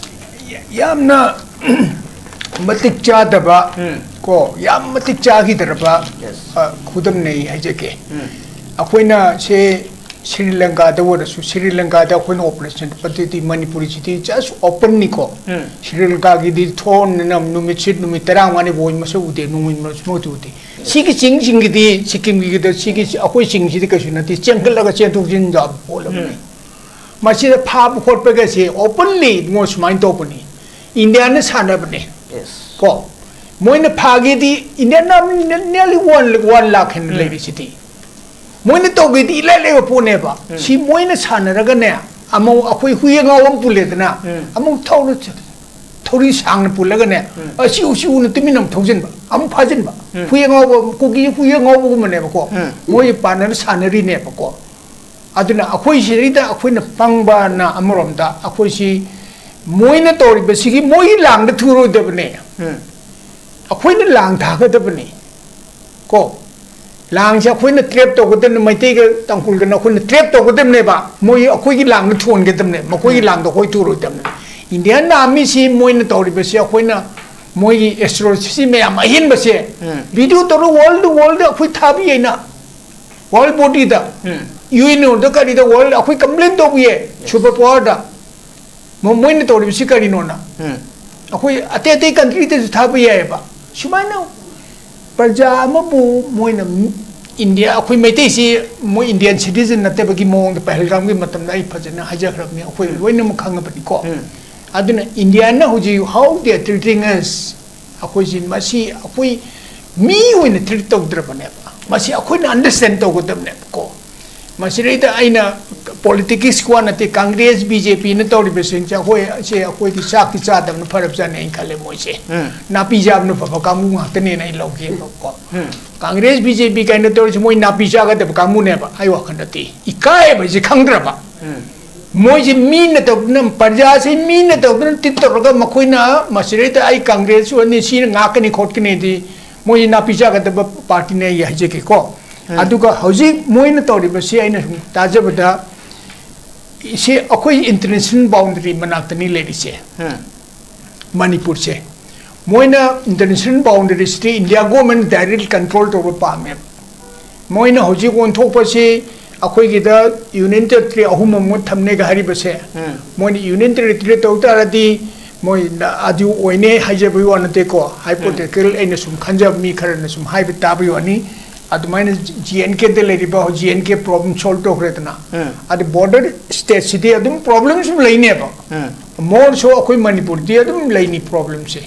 ꯌꯥꯏ? ꯌꯥꯝꯅ ꯃꯇꯤꯛ ꯆꯥꯗꯕ, ꯎꯝ꯫ ꯀꯣ, ꯌꯥꯝ ꯃꯇꯤꯛ ꯆꯥꯈꯤꯗ꯭ꯔꯕ, Yes. ꯑ, ꯈꯨꯗꯝꯅꯦ ꯑꯩ ꯍꯥꯏꯖꯒꯦ꯫ ꯎꯝ꯫ ꯑꯩꯈꯣꯏꯅ ꯁꯦ ꯁ꯭ꯔꯤ ꯂꯪꯀꯥꯗ ꯑꯣꯏꯔꯁꯨ, ꯁ꯭ꯔꯤ ꯂꯪꯀꯥꯗ ꯑꯩꯈꯣꯏꯅ ꯑꯣꯄꯔꯦꯁꯟ ꯄꯗꯗꯤ ꯃꯅꯤꯄꯨꯔꯤꯁꯤꯗꯤ just openꯅꯤꯀꯣ꯫ ꯎꯝ꯫ ꯁ꯭ꯔꯤ ꯂꯪꯀꯥꯒꯤꯗꯤ ꯊꯣꯟꯅ ꯅꯨꯃꯤꯠꯁꯤꯠ ꯅꯨꯃꯤꯠ ꯇꯔꯥꯃꯉꯥꯅꯤ ꯕꯣꯏ ꯃꯁꯛ ꯎꯗꯦ, ꯅꯣꯡꯃꯩ ꯃꯁꯛ ꯎꯗꯦ꯫ ꯁꯤꯒꯤ ꯆꯤꯡꯁꯤꯡꯒꯤꯗꯤ, ꯁꯤꯛꯀꯤꯝꯒꯤꯗ ꯁꯤꯒꯤ ꯑꯩꯈꯣꯏ ꯆꯤꯡꯁꯤꯗꯤ ꯀꯩꯁꯨ ꯅꯠꯇꯦ, ꯆꯦꯟꯈꯠꯂꯒ ꯆꯦꯟꯊꯣꯛ ꯆꯦꯟꯁꯤꯟ ꯌꯥꯕ ꯄꯣꯠ ꯑꯃꯅꯤ꯫ ꯎꯝ꯫ ꯃꯁꯤꯗ ꯐꯥꯕ ꯈꯣꯠꯄꯒꯁꯦ openly ꯃꯣꯏ ꯁꯨꯃꯥꯏꯅ ꯇꯧꯕꯅꯤ, ꯏꯟꯗꯤꯌꯥꯅ ꯁꯥꯟꯅꯕꯅꯦ꯫ Yes. ꯀꯣ, ꯃꯣꯏꯅ ꯐꯥꯒꯦꯗꯤ ꯏꯟꯗꯤꯌꯥꯅ nearly one, one lakh ꯍꯦꯟꯅ ꯎꯝ꯫ ꯂꯩꯔꯤꯁꯤꯗꯤ꯫ ꯃꯣꯏꯅ ꯇꯧꯒꯦꯗꯤ ꯏꯂꯥꯏ ꯂꯥꯏꯕ ꯄꯣꯠꯅꯦꯕ꯫ ꯎꯝ꯫ ꯁꯤ ꯃꯣꯏꯅ ꯁꯥꯟꯅꯔꯒꯅꯦ, ꯑꯃꯨꯛ ꯑꯩꯈꯣꯏ ꯍꯨꯏ ꯑꯉꯥꯎꯕ ꯑꯃ ꯄꯨꯜꯂꯦꯗꯅ, ꯎꯝ꯫ ꯑꯃꯨꯛ ꯊꯧꯔ ꯊꯧꯔꯤ ꯁꯥꯡꯅ ꯄꯨꯜꯂꯒꯅꯦ, ꯎꯝ꯫ ꯑꯁꯤ ꯎꯆꯤ ꯎꯅ ꯇꯨꯃꯤꯟꯅ ꯑꯃꯨꯛ ꯊꯧꯖꯤꯟꯕ, ꯑꯃꯨꯛ ꯐꯥꯖꯤꯟꯕ꯫ ꯎꯝ꯫ ꯍꯨꯏ ꯑꯉꯥꯎꯕ, ꯀꯨꯀꯤ ꯍꯨꯏ ꯑꯉꯥꯎꯕꯒꯨꯝꯕꯅꯦꯕꯀꯣ꯫ ꯎꯝ꯫ ꯃꯣꯏ ꯄꯥꯟꯅꯅ ꯁꯥꯟꯅꯔꯤꯅꯦꯕꯀꯣ꯫ ꯑꯗꯨꯅ ꯑꯩꯈꯣꯏ ꯁꯤꯗꯩꯗ ꯑꯩꯈꯣꯏꯅ ꯄꯪꯕꯅ ꯑꯃꯔꯣꯝꯗ, ꯑꯩꯈꯣꯏꯁꯤ ꯃꯣꯏꯅ ꯇꯧꯔꯤꯕꯁꯤꯒꯤ ꯃꯣꯏꯒꯤ ꯂꯥꯡꯗ ꯊꯨꯔꯣꯏꯗꯕꯅꯦ꯫ ꯎꯝ꯫ ꯑꯩꯈꯣꯏꯅ ꯂꯥꯡ ꯊꯥꯒꯗꯕꯅꯤ꯫ ꯀꯣ, ꯂꯥꯡꯁꯦ ꯑꯩꯈꯣꯏꯅ trap ꯇꯧꯒꯗꯕꯅꯤ, ꯃꯩꯇꯩꯒ ꯇꯥꯡꯈꯨꯜꯒꯅ ꯑꯩꯈꯣꯏꯅ trap ꯇꯧꯒꯗꯕꯅꯦꯕ, ꯃꯣꯏ ꯑꯩꯈꯣꯏꯒꯤ ꯂꯥꯡꯗ ꯊꯣꯟꯒꯗꯕꯅꯦ, ꯃꯈꯣꯏꯒꯤ ꯎꯝ꯫ ꯂꯥꯡꯗ ꯑꯩꯈꯣꯏ ꯊꯨꯔꯣꯏꯗꯕꯅꯦ꯫ Indian Armyꯁꯤ ꯃꯣꯏꯅ ꯇꯧꯔꯤꯕꯁꯤ ꯑꯩꯈꯣꯏꯅ ꯃꯣꯏꯒꯤ atrocity ꯃꯌꯥꯝ ꯑꯍꯦꯟꯕꯁꯦ ꯎꯝ꯫ video ꯇꯧꯔ world, world ꯑꯩꯈꯣꯏ ꯊꯥꯕꯤ ꯑꯩꯅ world bodyꯗ, ꯎꯝ꯫ UNOꯗ ꯀꯔꯤꯗ world ꯑꯩꯈꯣꯏ complain ꯇꯧꯕꯤꯌꯦ super powerꯗ꯫ ꯃꯣ-, ꯃꯣꯏꯅ ꯇꯧꯔꯤꯕꯁꯤ ꯀꯔꯤꯅꯣꯅ? ꯎꯝ꯫ ꯑꯩꯈꯣꯏ ꯑꯇꯩ ꯑꯇꯩ ꯀꯟꯇ꯭ꯔꯤꯗꯁꯨ ꯊꯥꯕ ꯌꯥꯏꯑꯕ꯫ ꯁꯨꯃꯥꯏꯅ ꯄ꯭ꯔꯖꯥ ꯑꯃꯕꯨ ꯃꯣꯏꯅ, ꯏꯟꯗꯤꯌꯥ, ꯑꯩꯈꯣꯏ ꯃꯩꯇꯩꯁꯤ ꯃꯣꯏ ꯏꯟꯗꯤꯌꯥꯟ ꯁꯤꯇꯤꯖꯟ ꯅꯠꯇꯕꯒꯤ ꯃꯑꯣꯡꯗ ꯄꯍꯜꯒꯥꯝꯒꯤ ꯃꯇꯝꯗ ꯑꯩ ꯐꯖꯅ ꯍꯥꯏꯖꯈ꯭ꯔꯕꯅꯤ, ꯑꯩꯈꯣꯏ ꯂꯣꯏꯅꯃꯛ ꯈꯪꯉꯕꯅꯤꯀꯣ꯫ ꯑꯗꯨꯅ ꯏꯟꯗꯤꯌꯥꯅ ꯍꯧꯖꯤꯛ how they are treating us, ꯑꯩꯈꯣꯏꯁꯤ, ꯃꯁꯤ ꯑꯩꯈꯣꯏ ꯃꯤ ꯑꯣꯏꯅ ꯇ꯭ꯔꯤꯠ ꯇꯧꯗ꯭ꯔꯕꯅꯦꯕ꯫ ꯃꯁꯤ ꯑꯩꯈꯣꯏꯅ ꯑꯟꯗꯔꯁ꯭ꯇꯦꯟ ꯇꯧꯒꯗꯕꯅꯦꯕꯀꯣ꯫ ꯃꯁꯤꯗꯩꯗ ꯑꯩꯅ ꯄꯣꯂꯤꯇꯤꯛꯁꯀꯤ ꯋꯥ ꯅꯠꯇꯦ, ꯀꯪꯒ꯭ꯔꯦꯁ, ꯕꯤ ꯖꯦ ꯄꯤꯅ ꯇꯧꯔꯤꯕꯁꯤꯡꯁꯦ ꯑꯩꯈꯣꯏ, ꯁꯦ ꯑꯩꯈꯣꯏꯗꯤ ꯆꯥꯛꯇꯤ ꯆꯥꯗꯕꯅ ꯐꯔꯕꯖꯥꯠꯅꯤ ꯑꯩꯅ ꯈꯜꯂꯦ ꯃꯣꯏꯁꯦ꯫ ꯅꯥꯄꯤ ꯆꯥꯕꯅ ꯐꯕ ꯀꯥꯡꯕꯨ ꯉꯥꯛꯇꯅꯦꯅ ꯑꯩ ꯂꯧꯒꯦꯕꯀꯣ꯫ ꯀꯪꯒ꯭ꯔꯦꯁ, ꯕꯤ ꯖꯦ ꯄꯤ ꯀꯥꯏꯅ ꯇꯧꯔꯤꯁꯦ ꯃꯣꯏ ꯅꯥꯄꯤ ꯆꯥꯒꯗꯕ ꯀꯥꯡꯕꯨꯅꯦꯕ ꯑꯩ ꯋꯥꯈꯜꯗꯗꯤ꯫ ꯏꯀꯥꯏꯕꯁꯦ ꯈꯪꯗ꯭ꯔꯕ꯫ ꯃꯣꯏꯁꯦ ꯃꯤꯅ ꯇꯧꯗꯅ, ꯄ꯭ꯔꯖꯥꯁꯦ ꯃꯤꯅ ꯇꯧꯗꯅ ꯇ꯭ꯔꯤꯠ ꯇꯧꯔꯒ ꯃꯈꯣꯏꯅ ꯃꯁꯤꯗꯩꯗ ꯑꯩ ꯀꯪꯒ꯭ꯔꯦꯁ ꯑꯣꯏꯅꯤ, ꯁꯤꯅ ꯉꯥꯛꯀꯅꯤ ꯈꯣꯠꯀꯅꯤꯗꯤ ꯃꯣꯏꯁꯦ ꯅꯥꯄꯤ ꯆꯥꯒꯗꯕ ꯄꯥꯔꯇꯤꯅꯦ ꯑꯩ ꯍꯥꯏꯖꯒꯦꯀꯣ꯫ ꯑꯗꯨꯒ ꯍꯧꯖꯤꯛ ꯃꯣꯏꯅ ꯇꯧꯔꯤꯕꯁꯤ ꯑꯩꯅ ꯁꯨꯝ ꯇꯥꯖꯕꯗ, ꯁꯤ ꯑꯩꯈꯣꯏ ꯏꯟꯇꯔꯅꯦꯁꯅꯦꯜ ꯕꯥꯎꯟꯗꯔꯤ ꯃꯅꯥꯛꯇꯅꯤ ꯂꯩꯔꯤꯁꯦ꯫ ꯃꯅꯤꯄꯨꯔꯁꯦ ꯃꯣꯏꯅ ꯏꯟꯇꯔꯅꯦꯁꯅꯦꯜ ꯕꯥꯎꯟꯗꯔꯤꯁꯤꯗꯤ ꯏꯟꯗꯤꯌꯥ ꯒꯣꯔꯃꯦꯟ ꯗꯥꯏꯔꯦꯛ ꯀꯟꯇ꯭ꯔꯣꯜ ꯇꯧꯕ ꯄꯥꯝꯃꯦꯕ꯫ ꯃꯣꯏꯅ ꯍꯧꯖꯤꯛ ꯑꯣꯟꯊꯣꯛꯄꯁꯤ ꯑꯩꯈꯣꯏꯒꯤꯗ ꯌꯨꯅꯤꯌꯟ ꯇꯦꯔꯤꯇꯣꯔꯤ ꯑꯍꯨꯝ ꯑꯃ ꯊꯝꯅꯦꯒ ꯍꯥꯏꯔꯤꯕꯁꯦ, ꯃꯣꯏꯅ ꯌꯨꯅꯤꯌꯟ ꯇꯦꯔꯤꯇꯣꯔꯤ ꯇꯧ ꯇꯥꯔꯗꯤ ꯃꯣꯏ ꯑꯗꯨ ꯑꯣꯏꯅꯦ ꯍꯥꯏꯖꯕꯒꯤ ꯋꯥ ꯅꯠꯇꯦꯀꯣ, ꯍꯥꯏꯄꯣꯊꯦꯇꯤꯀꯦꯜ ꯑꯩꯅ ꯁꯨꯝ ꯈꯟꯖꯕ, ꯃꯤ ꯈꯔꯅ ꯁꯨꯝ ꯍꯥꯏꯕ ꯇꯥꯕꯒꯤ ꯋꯥꯅꯤ꯫ ꯑꯗꯨꯃꯥꯏꯅ ꯖꯤ ꯑꯦꯟ ꯀꯦꯗ ꯂꯩꯔꯤꯕ ꯖꯤ ꯑꯦꯟ ꯀꯦ ꯄ꯭ꯔꯣꯕ꯭ꯂꯦꯝ ꯁꯣꯜꯕ ꯇꯧꯈ꯭ꯔꯦꯗꯅ, ꯑꯗꯨ ꯕꯣꯔꯗꯔ ꯁ꯭ꯇꯦꯠꯁꯤꯗꯤ ꯑꯗꯨꯝ ꯄ꯭ꯔꯣꯕ꯭ꯂꯦꯝ ꯁꯨꯝ ꯂꯩꯅꯦꯕ꯫ ꯃꯣꯔꯁꯨ ꯑꯩꯈꯣꯏ ꯃꯅꯤꯄꯨꯔꯗꯤ ꯑꯗꯨꯝ ꯂꯩꯅꯤ ꯄ꯭ꯔꯣꯕ꯭ꯂꯦꯝꯁꯦ꯫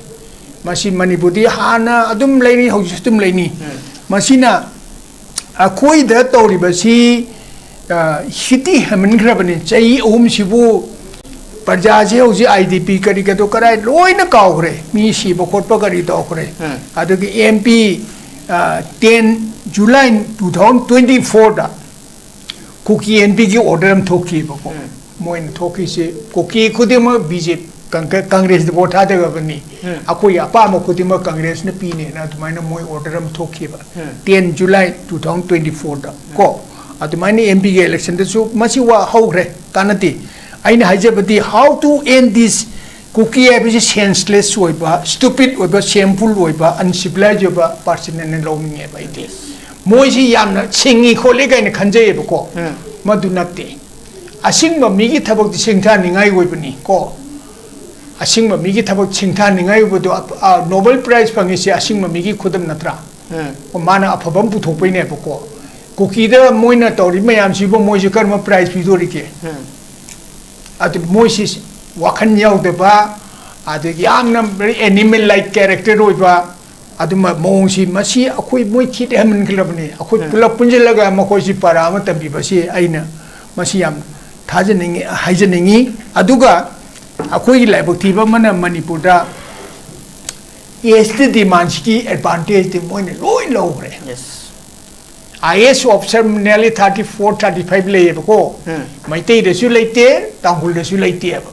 ꯃꯁꯤ ꯃꯅꯤꯄꯨꯔꯗꯤ ꯍꯥꯟꯅ ꯑꯗꯨꯝ ꯂꯩꯅꯤ, ꯍꯧꯖꯤꯛꯁꯨ ꯑꯗꯨꯝ ꯂꯩꯅꯤ꯫ ꯃꯁꯤꯅ ꯑꯩꯈꯣꯏꯗ ꯇꯧꯔꯤꯕꯁꯤ, ꯑ, ꯁꯤꯇꯤ ꯍꯦꯟꯃꯟꯈ꯭ꯔꯕꯅꯤ꯫ ꯆꯍꯤ ꯑꯍꯨꯝꯁꯤꯕꯨ ꯄ꯭ꯔꯖꯥꯁꯦ ꯍꯧꯖꯤꯛ ꯑꯥꯏ ꯗꯤ ꯄꯤ ꯀꯔꯤ ꯀꯗꯣ ꯀꯔꯥꯏ ꯂꯣꯏꯅ ꯀꯥꯎꯈ꯭ꯔꯦ꯫ ꯃꯤ ꯁꯤꯕ ꯈꯣꯠꯄ ꯀꯔꯤ ꯇꯧꯈ꯭ꯔꯦ꯫ ꯑꯗꯒꯤ ꯑꯦꯝ ꯄꯤ, ꯑ, ten July two thousand twenty fourꯗ ꯀꯨꯀꯤ ꯑꯦꯟ ꯄꯤꯒꯤ ꯑꯣꯔꯗꯔ ꯑꯃ ꯊꯣꯛꯈꯤꯕꯀꯣ꯫ ꯃꯣꯏꯅ ꯊꯣꯛꯈꯤꯁꯦ ꯀꯨꯀꯤ ꯈꯨꯗꯤꯡꯃꯛ ꯕꯤ ꯖꯦ ꯄꯤ, ꯀꯪ-, ꯀꯪꯒ꯭ꯔꯦꯁꯇ ꯚꯣꯠ ꯊꯥꯗꯒꯕꯅꯤ꯫ ꯑꯩꯈꯣꯏꯒꯤ ꯑꯄꯥꯝꯕ ꯈꯨꯗꯤꯡꯃꯛ ꯀꯪꯒ꯭ꯔꯦꯁꯅ ꯄꯤꯅꯦꯅ ꯑꯗꯨꯃꯥꯏꯅ ꯃꯣꯏ ꯑꯣꯔꯗꯔ ꯑꯃ ꯊꯣꯛꯈꯤꯕ꯫ ten July two thousand twenty fourꯗ ꯀꯣ꯫ ꯑꯗꯨꯃꯥꯏꯅ ꯑꯦꯝ ꯄꯤꯒꯤ ꯏꯂꯦꯛꯁꯟꯗꯁꯨ ꯃꯁꯤ ꯋꯥ ꯍꯧꯈ꯭ꯔꯦ, ꯀꯥꯟꯅꯗꯦ꯫ ꯑꯩꯅ ꯍꯥꯏꯖꯕꯗꯤ, how to end this ꯀꯨꯀꯤ ꯍꯥꯏꯕꯁꯤ ꯁꯦꯟꯁꯂꯦꯁ ꯑꯣꯏꯕ, ꯁ꯭ꯇꯨꯄꯤꯠ ꯑꯣꯏꯕ, ꯁꯦꯝꯐꯨꯜ ꯑꯣꯏꯕ, ꯑꯟꯁꯤꯚꯤꯂꯥꯏꯖ ꯑꯣꯏꯕ ꯄꯥꯔꯁꯟ ꯑꯅ ꯂꯧꯅꯤꯡꯉꯦꯕ ꯑꯩꯗꯤ꯫ ꯃꯣꯏꯁꯤ ꯌꯥꯝꯅ ꯁꯤꯡꯉꯤ ꯈꯣꯠꯂꯤ ꯀꯥꯏꯅ ꯈꯟꯖꯩꯌꯦꯕꯀꯣ꯫ ꯃꯗꯨ ꯅꯠꯇꯦ꯫ ꯑꯁꯤꯡꯕ ꯃꯤꯒꯤ ꯊꯕꯛꯇꯤ ꯁꯤꯡꯊꯥꯅꯤꯡꯉꯥꯏ ꯑꯣꯏꯕꯅꯤ ꯀꯣ꯫ ꯑꯁꯤꯡꯕ ꯃꯤꯒꯤ ꯊꯕꯛ ꯁꯤꯡꯊꯥꯅꯤꯡꯉꯥꯏ ꯑꯣꯏꯕꯗꯣ, ꯑ, ꯑ, Nobel Prize ꯐꯪꯉꯤꯁꯦ ꯑꯁꯤꯡꯕ ꯃꯤꯒꯤ ꯈꯨꯗꯝ ꯅꯠꯇ꯭ꯔꯥ? ꯎꯝ. ꯃꯥꯅ ꯑꯐꯕ ꯑꯃ ꯄꯨꯊꯣꯛꯄꯩꯅꯦꯕꯀꯣ꯫ ꯀꯨꯀꯤꯗ ꯃꯣꯏꯅ ꯇꯧꯔꯤ ꯃꯌꯥꯝꯁꯤꯕꯨ ꯃꯣꯏꯁꯦ ꯀꯔꯝꯕ prize ꯄꯤꯗꯣꯔꯤꯒꯦ? ꯎꯝ. ꯑꯗꯨ ꯃꯣꯏꯁꯤ ꯋꯥꯈꯜ ꯌꯥꯎꯗꯕ, ꯑꯗꯒꯤ ꯌꯥꯝꯅ very animal like character ꯑꯣꯏꯕ, ꯑꯗꯨꯝꯕ ꯃꯑꯣꯡꯁꯤ, ꯃꯁꯤ ꯑꯩꯈꯣꯏ ꯃꯣꯏ ꯊꯤꯗ ꯍꯦꯟꯃꯟꯈ꯭ꯔꯕꯅꯤ꯫ ꯑꯩꯈꯣꯏ ꯎꯝ. ꯄꯨꯂꯞ ꯄꯨꯟꯁꯤꯜꯂꯒ ꯃꯈꯣꯏꯁꯤ ꯄꯔꯥ ꯑꯃ ꯇꯝꯕꯤꯕꯁꯤ ꯑꯩꯅ ꯃꯁꯤ ꯌꯥꯝ ꯊꯥꯖꯅꯤꯡꯉꯤ, ꯍꯥꯏꯖꯅꯤꯡꯉꯤ꯫ ꯑꯗꯨꯒ ꯑꯩꯈꯣꯏꯒꯤ ꯂꯥꯏꯕꯛ ꯊꯤꯕ ꯑꯃꯅ ꯃꯅꯤꯄꯨꯔꯗ age ꯗ demandꯁꯤꯒꯤ advantageꯇꯤ ꯃꯣꯏꯅ ꯂꯣꯏ ꯂꯧꯈ꯭ꯔꯦ꯫ Yes. I A S officer nearly thirty four, thirty five ꯂꯩꯌꯦꯕꯀꯣ꯫ ꯎꯝ. ꯃꯩꯇꯩꯗꯁꯨ ꯂꯩꯇꯦ, ꯇꯥꯡꯈꯨꯜꯗꯁꯨ ꯂꯩꯇꯦꯕ꯫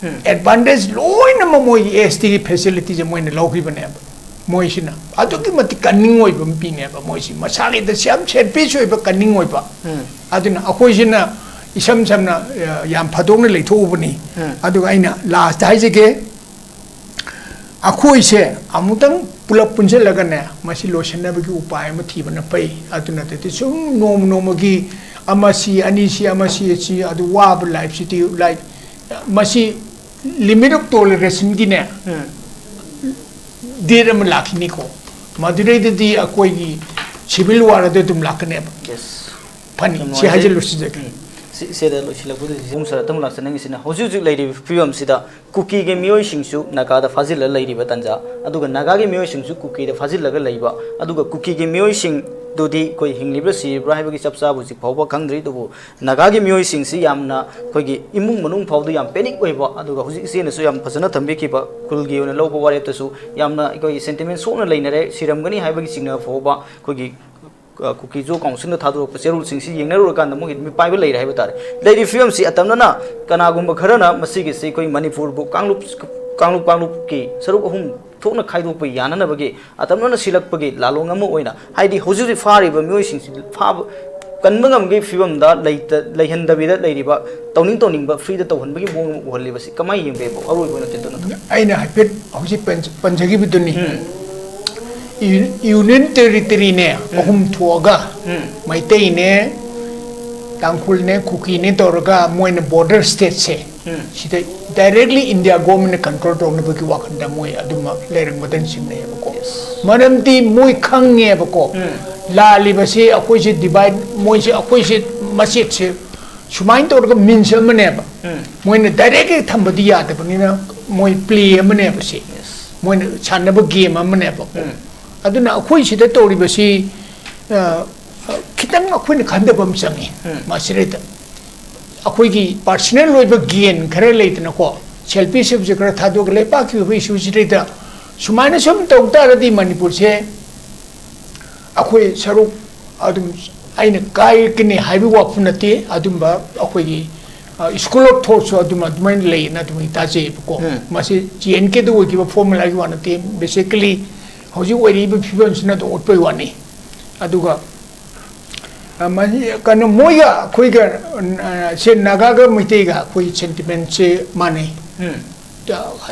ꯎꯝ. Advantage ꯂꯣꯏꯅꯃꯛ ꯃꯣꯏꯒꯤ S T ꯒꯤ facilityꯁꯦ ꯃꯣꯏꯅ ꯂꯧꯈꯤꯕꯅꯦꯕ꯫ ꯃꯣꯏꯁꯤꯅ ꯑꯗꯨꯛꯀꯤ ꯃꯇꯤꯛ cunning ꯑꯣꯏꯕ ꯃꯤꯅꯦꯕ ꯃꯣꯏꯁꯤ꯫ ꯃꯁꯥꯒꯤꯗ ꯌꯥꯝ selfish ꯑꯣꯏꯕ, cunning ꯑꯣꯏꯕ꯫ ꯎꯝ. ꯑꯗꯨꯅ ꯑꯩꯈꯣꯏꯁꯤꯅ ꯏꯁꯝ ꯁꯝꯅ, ꯑ, ꯌꯥꯝ ꯐꯥꯗꯣꯛꯅ ꯂꯩꯊꯣꯛꯎꯕꯅꯤ꯫ ꯎꯝ. ꯑꯗꯨꯒ ꯑꯩꯅ last ꯍꯥꯏꯖꯒꯦ, ꯑꯩꯈꯣꯏꯁꯦ ꯑꯃꯨꯛꯇꯪ ꯄꯨꯂꯞ ꯄꯨꯟꯁꯤꯜꯂꯒꯅꯦ, ꯃꯁꯤ ꯂꯣꯏꯁꯤꯟꯅꯕꯒꯤ ꯎꯄꯥꯏ ꯑꯃ ꯊꯤꯕꯅ ꯐꯩ꯫ ꯑꯗꯨ ꯅꯠꯇ꯭ꯔꯗꯤ ꯁꯨꯝ ꯅꯣꯡꯃ ꯅꯣꯡꯃꯒꯤ ꯑꯃ ꯁꯤ, ꯑꯅꯤ ꯁꯤ, ꯑꯃ ꯁꯤ, ꯁꯤ, ꯑꯗꯨ ꯋꯥꯕ lifeꯁꯤꯗꯤ, like, ꯃꯁꯤ limit of tolerationꯒꯤꯅꯦ, ꯎꯝ. date ꯑꯃ ꯂꯥꯛꯈꯤꯅꯤꯀꯣ꯫ ꯃꯗꯨꯗꯩꯗꯗꯤ ꯑꯩꯈꯣꯏꯒꯤ civil war ꯑꯗꯨ ꯑꯗꯨꯝ ꯂꯥꯛꯀꯅꯦꯕ꯫ Yes. ꯐꯅꯤ, ꯌꯥꯝ ꯁꯤ ꯅꯨꯡꯉꯥꯏꯖꯩ꯫ ꯍꯥꯏꯖꯤꯜꯂꯨ ꯁꯤꯖꯒꯦ꯫ ꯎꯝ. ꯁꯤ, ꯁꯤꯗ ꯂꯣꯏꯁꯤꯜꯂꯛꯄꯗ ꯍꯧꯖꯤꯛ ꯑꯃꯨꯛ ꯁꯥꯔ ꯑꯇꯃꯛ ꯂꯥꯛꯆꯅꯤꯡꯉꯤꯁꯤꯅ, ꯍꯧꯖꯤꯛ ꯍꯧꯖꯤꯛ ꯂꯩꯔꯤꯕ ꯐꯤꯕꯝꯁꯤꯗ ꯀꯨꯀꯤꯒꯤ ꯃꯤꯑꯣꯏꯁꯤꯡꯁꯨ ꯅꯥꯒꯥꯗ ꯐꯥꯖꯤꯜꯂ ꯂꯩꯔꯤꯕ ꯇꯥꯟꯖꯥ, ꯑꯗꯨꯒ ꯅꯥꯒꯥꯒꯤ ꯃꯤꯑꯣꯏꯁꯤꯡꯁꯨ ꯀꯨꯀꯤꯗ ꯐꯥꯖꯤꯜꯂꯒ ꯂꯩꯕ, ꯑꯗꯨꯒ ꯀꯨꯀꯤꯒꯤ ꯃꯤꯑꯣꯏꯁꯤꯡꯗꯨꯗꯤ ꯑꯩꯈꯣꯏ ꯍꯤꯡꯂꯤꯕ꯭ꯔꯥ ꯁꯤꯔꯤꯕ꯭ꯔꯥ ꯍꯥꯏꯕꯒꯤ ꯆꯞ ꯆꯥꯕ ꯍꯧꯖꯤꯛ ꯐꯥꯎꯕ ꯈꯪꯗ꯭ꯔꯤ꯫ ꯑꯗꯨꯕꯨ ꯅꯥꯒꯥꯒꯤ ꯃꯤꯑꯣꯏꯁꯤꯡꯁꯤ ꯌꯥꯝꯅ ꯑꯩꯈꯣꯏꯒꯤ ꯏꯃꯨꯡ ꯃꯅꯨꯡ ꯐꯥꯎꯗ ꯌꯥꯝ panic ꯑꯣꯏꯕ, ꯑꯗꯨꯒ ꯍꯧꯖꯤꯛ ꯏꯆꯦꯅꯁꯨ ꯌꯥꯝ ꯐꯖꯅ ꯊꯝꯕꯤꯈꯤꯕ, ꯈꯨꯜꯒꯤ ꯑꯣꯏꯅ ꯂꯧꯕ ꯋꯥꯔꯦꯞꯇꯁꯨ ꯌꯥꯝꯅ ꯑꯩꯈꯣꯏꯒꯤ sentiment ꯁꯣꯛꯅ ꯂꯩꯅꯔꯦ, ꯁꯤꯔꯝꯒꯅꯤ ꯍꯥꯏꯕꯒꯤ ꯆꯤꯡꯅꯕ ꯐꯥꯎꯕ ꯑꯩꯈꯣꯏꯒꯤ ꯑ, ꯀꯨꯀꯤ ꯖꯣ ꯀꯥꯎꯟꯁꯤꯜꯅ ꯊꯥꯗꯣꯔꯛꯄ ꯆꯦꯔꯣꯜꯁꯤꯡꯁꯤ ꯌꯦꯡꯅꯔꯨꯔꯀꯥꯟꯗ ꯃꯣꯏꯒꯤ ꯃꯤꯄꯥꯏꯕ ꯂꯩꯔꯦ ꯍꯥꯏꯕ ꯇꯥꯔꯦ꯫ ꯂꯩꯔꯤꯕ ꯐꯤꯕꯝꯁꯤ ꯑꯇꯝꯅꯅ ꯀꯅꯥꯒꯨꯝꯕ ꯈꯔꯅ ꯃꯁꯤꯒꯤꯁꯤ ꯑꯩꯈꯣꯏ ꯃꯅꯤꯄꯨꯔꯕꯨ ꯀꯥꯡꯂꯨꯞ, ꯀꯥꯡꯂꯨꯞ, ꯀꯥꯡꯂꯨꯞꯀꯤ ꯁꯔꯨꯛ ꯑꯍꯨꯝ ꯊꯣꯛꯅ ꯈꯥꯏꯗꯣꯛꯄ ꯌꯥꯅꯅꯕꯒꯤ ꯑꯇꯝꯅꯅ ꯁꯤꯜꯂꯛꯄꯒꯤ ꯂꯥꯂꯣꯡ ꯑꯃ ꯑꯣꯏꯅ, ꯍꯥꯏꯗꯤ ꯍꯧꯖꯤꯛ ꯍꯧꯖꯤꯛ ꯐꯥꯔꯤꯕ ꯃꯤꯑꯣꯏꯁꯤꯡꯁꯤ ꯐꯥꯕ, ꯀꯟꯕ ꯉꯝꯕꯒꯤ ꯐꯤꯕꯝꯗ ꯂꯩꯇ-, ꯂꯩꯍꯟꯗꯕꯤꯗ ꯂꯩꯔꯤꯕ, ꯇꯧꯅꯤꯡ ꯇꯧꯅꯤꯡꯕ freeꯗ ꯇꯧꯍꯟꯕꯒꯤ ꯃꯑꯣꯡ ꯑꯃ ꯎꯍꯜꯂꯤꯕꯁꯤ ꯀꯃꯥꯏꯅ ꯌꯦꯡꯕꯤꯕ? ꯑꯔꯣꯏꯕ ꯑꯣꯏꯅ ꯇꯦꯟꯇꯛꯅ ꯊꯝꯕꯤꯌꯨ꯫ ꯑꯩꯅ ꯍꯥꯏꯐꯦꯠ ꯍꯧꯖꯤꯛ ꯄꯟ-, ꯄꯟꯖꯈꯤꯕꯗꯨꯅꯤ꯫ ꯎꯝ. ꯌꯨ-, Union Territoryꯅꯦ ꯎꯝ. ꯑꯍꯨꯝ ꯊꯣꯛꯑꯒ, ꯎꯝ. ꯃꯩꯇꯩꯅꯦ, ꯇꯥꯡꯈꯨꯜꯅꯦ, ꯀꯨꯀꯤꯅꯦ ꯇꯧꯔꯒ ꯃꯣꯏꯅ border stateꯁꯦ ꯎꯝ. ꯁꯤꯗ directly India government control ꯇꯧꯅꯕꯒꯤ ꯋꯥꯈꯜꯗ ꯃꯣꯏ ꯑꯗꯨꯃꯛ ꯂꯩꯔꯝꯒꯗ꯭ꯔꯅ ꯆꯤꯡꯅꯩꯌꯦꯕꯀꯣ꯫ ꯃꯔꯝꯗꯤ ꯃꯣꯏ ꯈꯪꯉꯦꯕꯀꯣ, ꯂꯥꯜꯂꯤꯕꯁꯤ ꯑꯩꯈꯣꯏꯁꯦ divide, ꯃꯣꯏꯁꯦ, ꯑꯩꯈꯣꯏꯁꯦ ꯃꯆꯦꯠꯁꯦ ꯁꯨꯃꯥꯏꯅ ꯇꯧꯔꯒ means ꯑꯃꯅꯦꯕ꯫ ꯃꯣꯏꯅ direct ꯍꯦꯛ ꯊꯝꯕꯗꯤ ꯌꯥꯗꯕꯅꯤꯅ ꯃꯣꯏ play ꯑꯃꯅꯦꯕ ꯁꯤ꯫ ꯃꯣꯏꯅ ꯁꯥꯟꯅꯕ game ꯑꯃꯅꯦꯕꯀꯣ꯫ ꯑꯗꯨꯅ ꯑꯩꯈꯣꯏ ꯁꯤꯗ ꯇꯧꯔꯤꯕꯁꯤ, ꯑ, ꯑ, ꯈꯤꯇꯪ ꯑꯩꯈꯣꯏꯅ ꯈꯟꯊꯕ ꯑꯃ ꯆꯪꯉꯤ꯫ ꯃꯁꯤꯗꯩꯗ ꯑꯩꯈꯣꯏꯒꯤ personal ꯑꯣꯏꯕ gain ꯈꯔ ꯂꯩꯗꯅꯀꯣ, selfishꯁꯤꯞꯁꯦ ꯈꯔ ꯊꯥꯗꯣꯛꯑꯒ ꯂꯩꯕꯥꯛꯀꯤ ꯑꯣꯏꯕ issueꯁꯤꯗꯩꯗ ꯁꯨꯃꯥꯏꯅ ꯁꯨꯝ ꯇꯧ ꯇꯥꯔꯒꯗꯤ ꯃꯅꯤꯄꯨꯔꯁꯦ ꯑꯩꯈꯣꯏ ꯁꯔꯨꯛ ꯑꯗꯨꯝ ꯑꯩꯅ ꯀꯥꯏꯔꯛꯀꯅꯤ ꯍꯥꯏꯕꯒꯤ ꯋꯥꯐꯝ ꯅꯠꯇꯦ꯫ ꯑꯗꯨꯝꯕ ꯑꯩꯈꯣꯏꯒꯤ, ꯑ, school of thoughtꯁꯨ ꯑꯗꯨꯝ ꯑꯗꯨꯃꯥꯏꯅ ꯂꯩꯌꯦꯅ ꯑꯗꯨꯃꯥꯏꯅ ꯇꯥꯖꯩꯌꯦꯕꯀꯣ꯫ ꯃꯁꯤ J N Kꯗ ꯑꯣꯏꯈꯤꯕ formulaꯒꯤ ꯋꯥ ꯅꯠꯇꯦ, basically ꯍꯧꯖꯤꯛ ꯑꯣꯏꯔꯤꯕ ꯐꯤꯕꯝꯁꯤꯅ ꯑꯗꯨꯝ ꯎꯠꯄꯒꯤ ꯋꯥꯅꯤ꯫ ꯑꯗꯨꯒ, ꯑ, ꯃꯁꯤ ꯀꯩꯅꯣ, ꯃꯣꯏꯒ ꯑꯩꯈꯣꯏꯒ, ꯑ, ꯁꯦ ꯅꯥꯒꯥꯒ ꯃꯩꯇꯩꯒ ꯑꯩꯈꯣꯏ sentimentꯁꯦ ꯃꯥꯟꯅꯩ꯫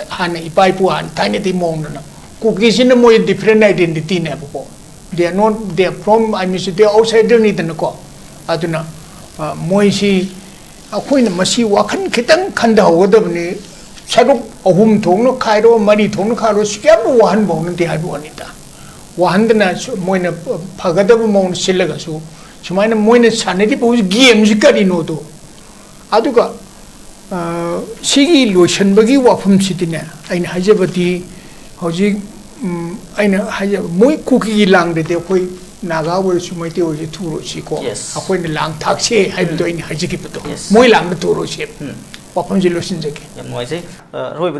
ꯍꯥꯟꯅ ꯏꯄꯥ ꯏꯄꯨ ꯍꯥꯟꯅ ꯊꯥꯏꯅꯗꯤ ꯃꯑꯣꯡꯗꯅ꯫ ꯀꯨꯀꯤꯁꯤꯅ ꯃꯣꯏ different identityꯅꯦꯕꯀꯣ꯫ They are not, they are from, I mean, they are outsiderꯅꯤꯗꯅꯀꯣ꯫ ꯑꯗꯨꯅ, ꯑ, ꯃꯣꯏꯁꯤ ꯑꯩꯈꯣꯏꯅ ꯃꯁꯤ ꯋꯥꯈꯜ ꯈꯤꯇꯪ ꯈꯟꯊꯍꯧꯒꯗꯕꯅꯤ꯫ ꯁꯔꯨꯛ ꯑꯍꯨꯝ ꯊꯣꯛꯅ ꯈꯥꯏꯔꯣ, ꯃꯔꯤ ꯊꯣꯛꯅ ꯈꯥꯏꯔꯣ, ꯁꯤ ꯀꯌꯥꯝ ꯋꯥꯍꯟꯕ ꯅꯠꯇꯦ ꯍꯥꯏꯕ ꯋꯥꯅꯤꯗ꯫ ꯋꯥꯍꯟꯗꯅ ꯁꯨ-, ꯃꯣꯏꯅ ꯐꯒꯗꯕ ꯃꯑꯣꯡꯗ ꯁꯤꯜꯂꯒꯁꯨ, ꯁꯨꯃꯥꯏꯅ ꯃꯣꯏꯅ ꯁꯥꯟꯅꯔꯤꯕ ꯍꯧꯖꯤꯛ gameꯁꯤ ꯀꯔꯤꯅꯣꯗꯣ꯫ ꯑꯗꯨꯒ, ꯑ, ꯁꯤꯒꯤ ꯂꯣꯏꯁꯤꯟꯕꯒꯤ ꯋꯥꯐꯝꯁꯤꯗꯤꯅꯦ, ꯑꯩꯅ ꯍꯥꯏꯖꯕꯗꯤ ꯍꯧꯖꯤꯛ, ꯎꯝ, ꯑꯩꯅ ꯍꯥꯏꯖꯕ, ꯃꯣꯏ ꯀꯨꯀꯤꯒꯤ ꯂꯥꯡꯗꯗꯤ ꯑꯩꯈꯣꯏ ꯅꯥꯒꯥ ꯑꯣꯏꯔꯁꯨ ꯃꯩꯇꯩ ꯑꯣꯏꯔꯁꯨ ꯊꯨꯔꯣꯏꯁꯤꯀꯣ꯫ ꯑꯩꯈꯣꯏꯅ ꯂꯥꯡ ꯊꯥꯛꯁꯦ ꯍꯥꯏꯕꯗꯣ ꯑꯩꯅ ꯍꯥꯏꯖꯈꯤꯕꯗꯣ꯫ ꯃꯣꯏ ꯂꯥꯡꯗ ꯊꯨꯔꯣꯏꯁꯦ꯫ ꯋꯥꯐꯝꯁꯤ ꯂꯣꯏꯁꯤꯟꯖꯒꯦ꯫ ꯌꯥꯝ ꯅꯨꯡꯉꯥꯏꯖꯩ꯫ ꯑ, ꯑꯔꯣꯏꯕꯗ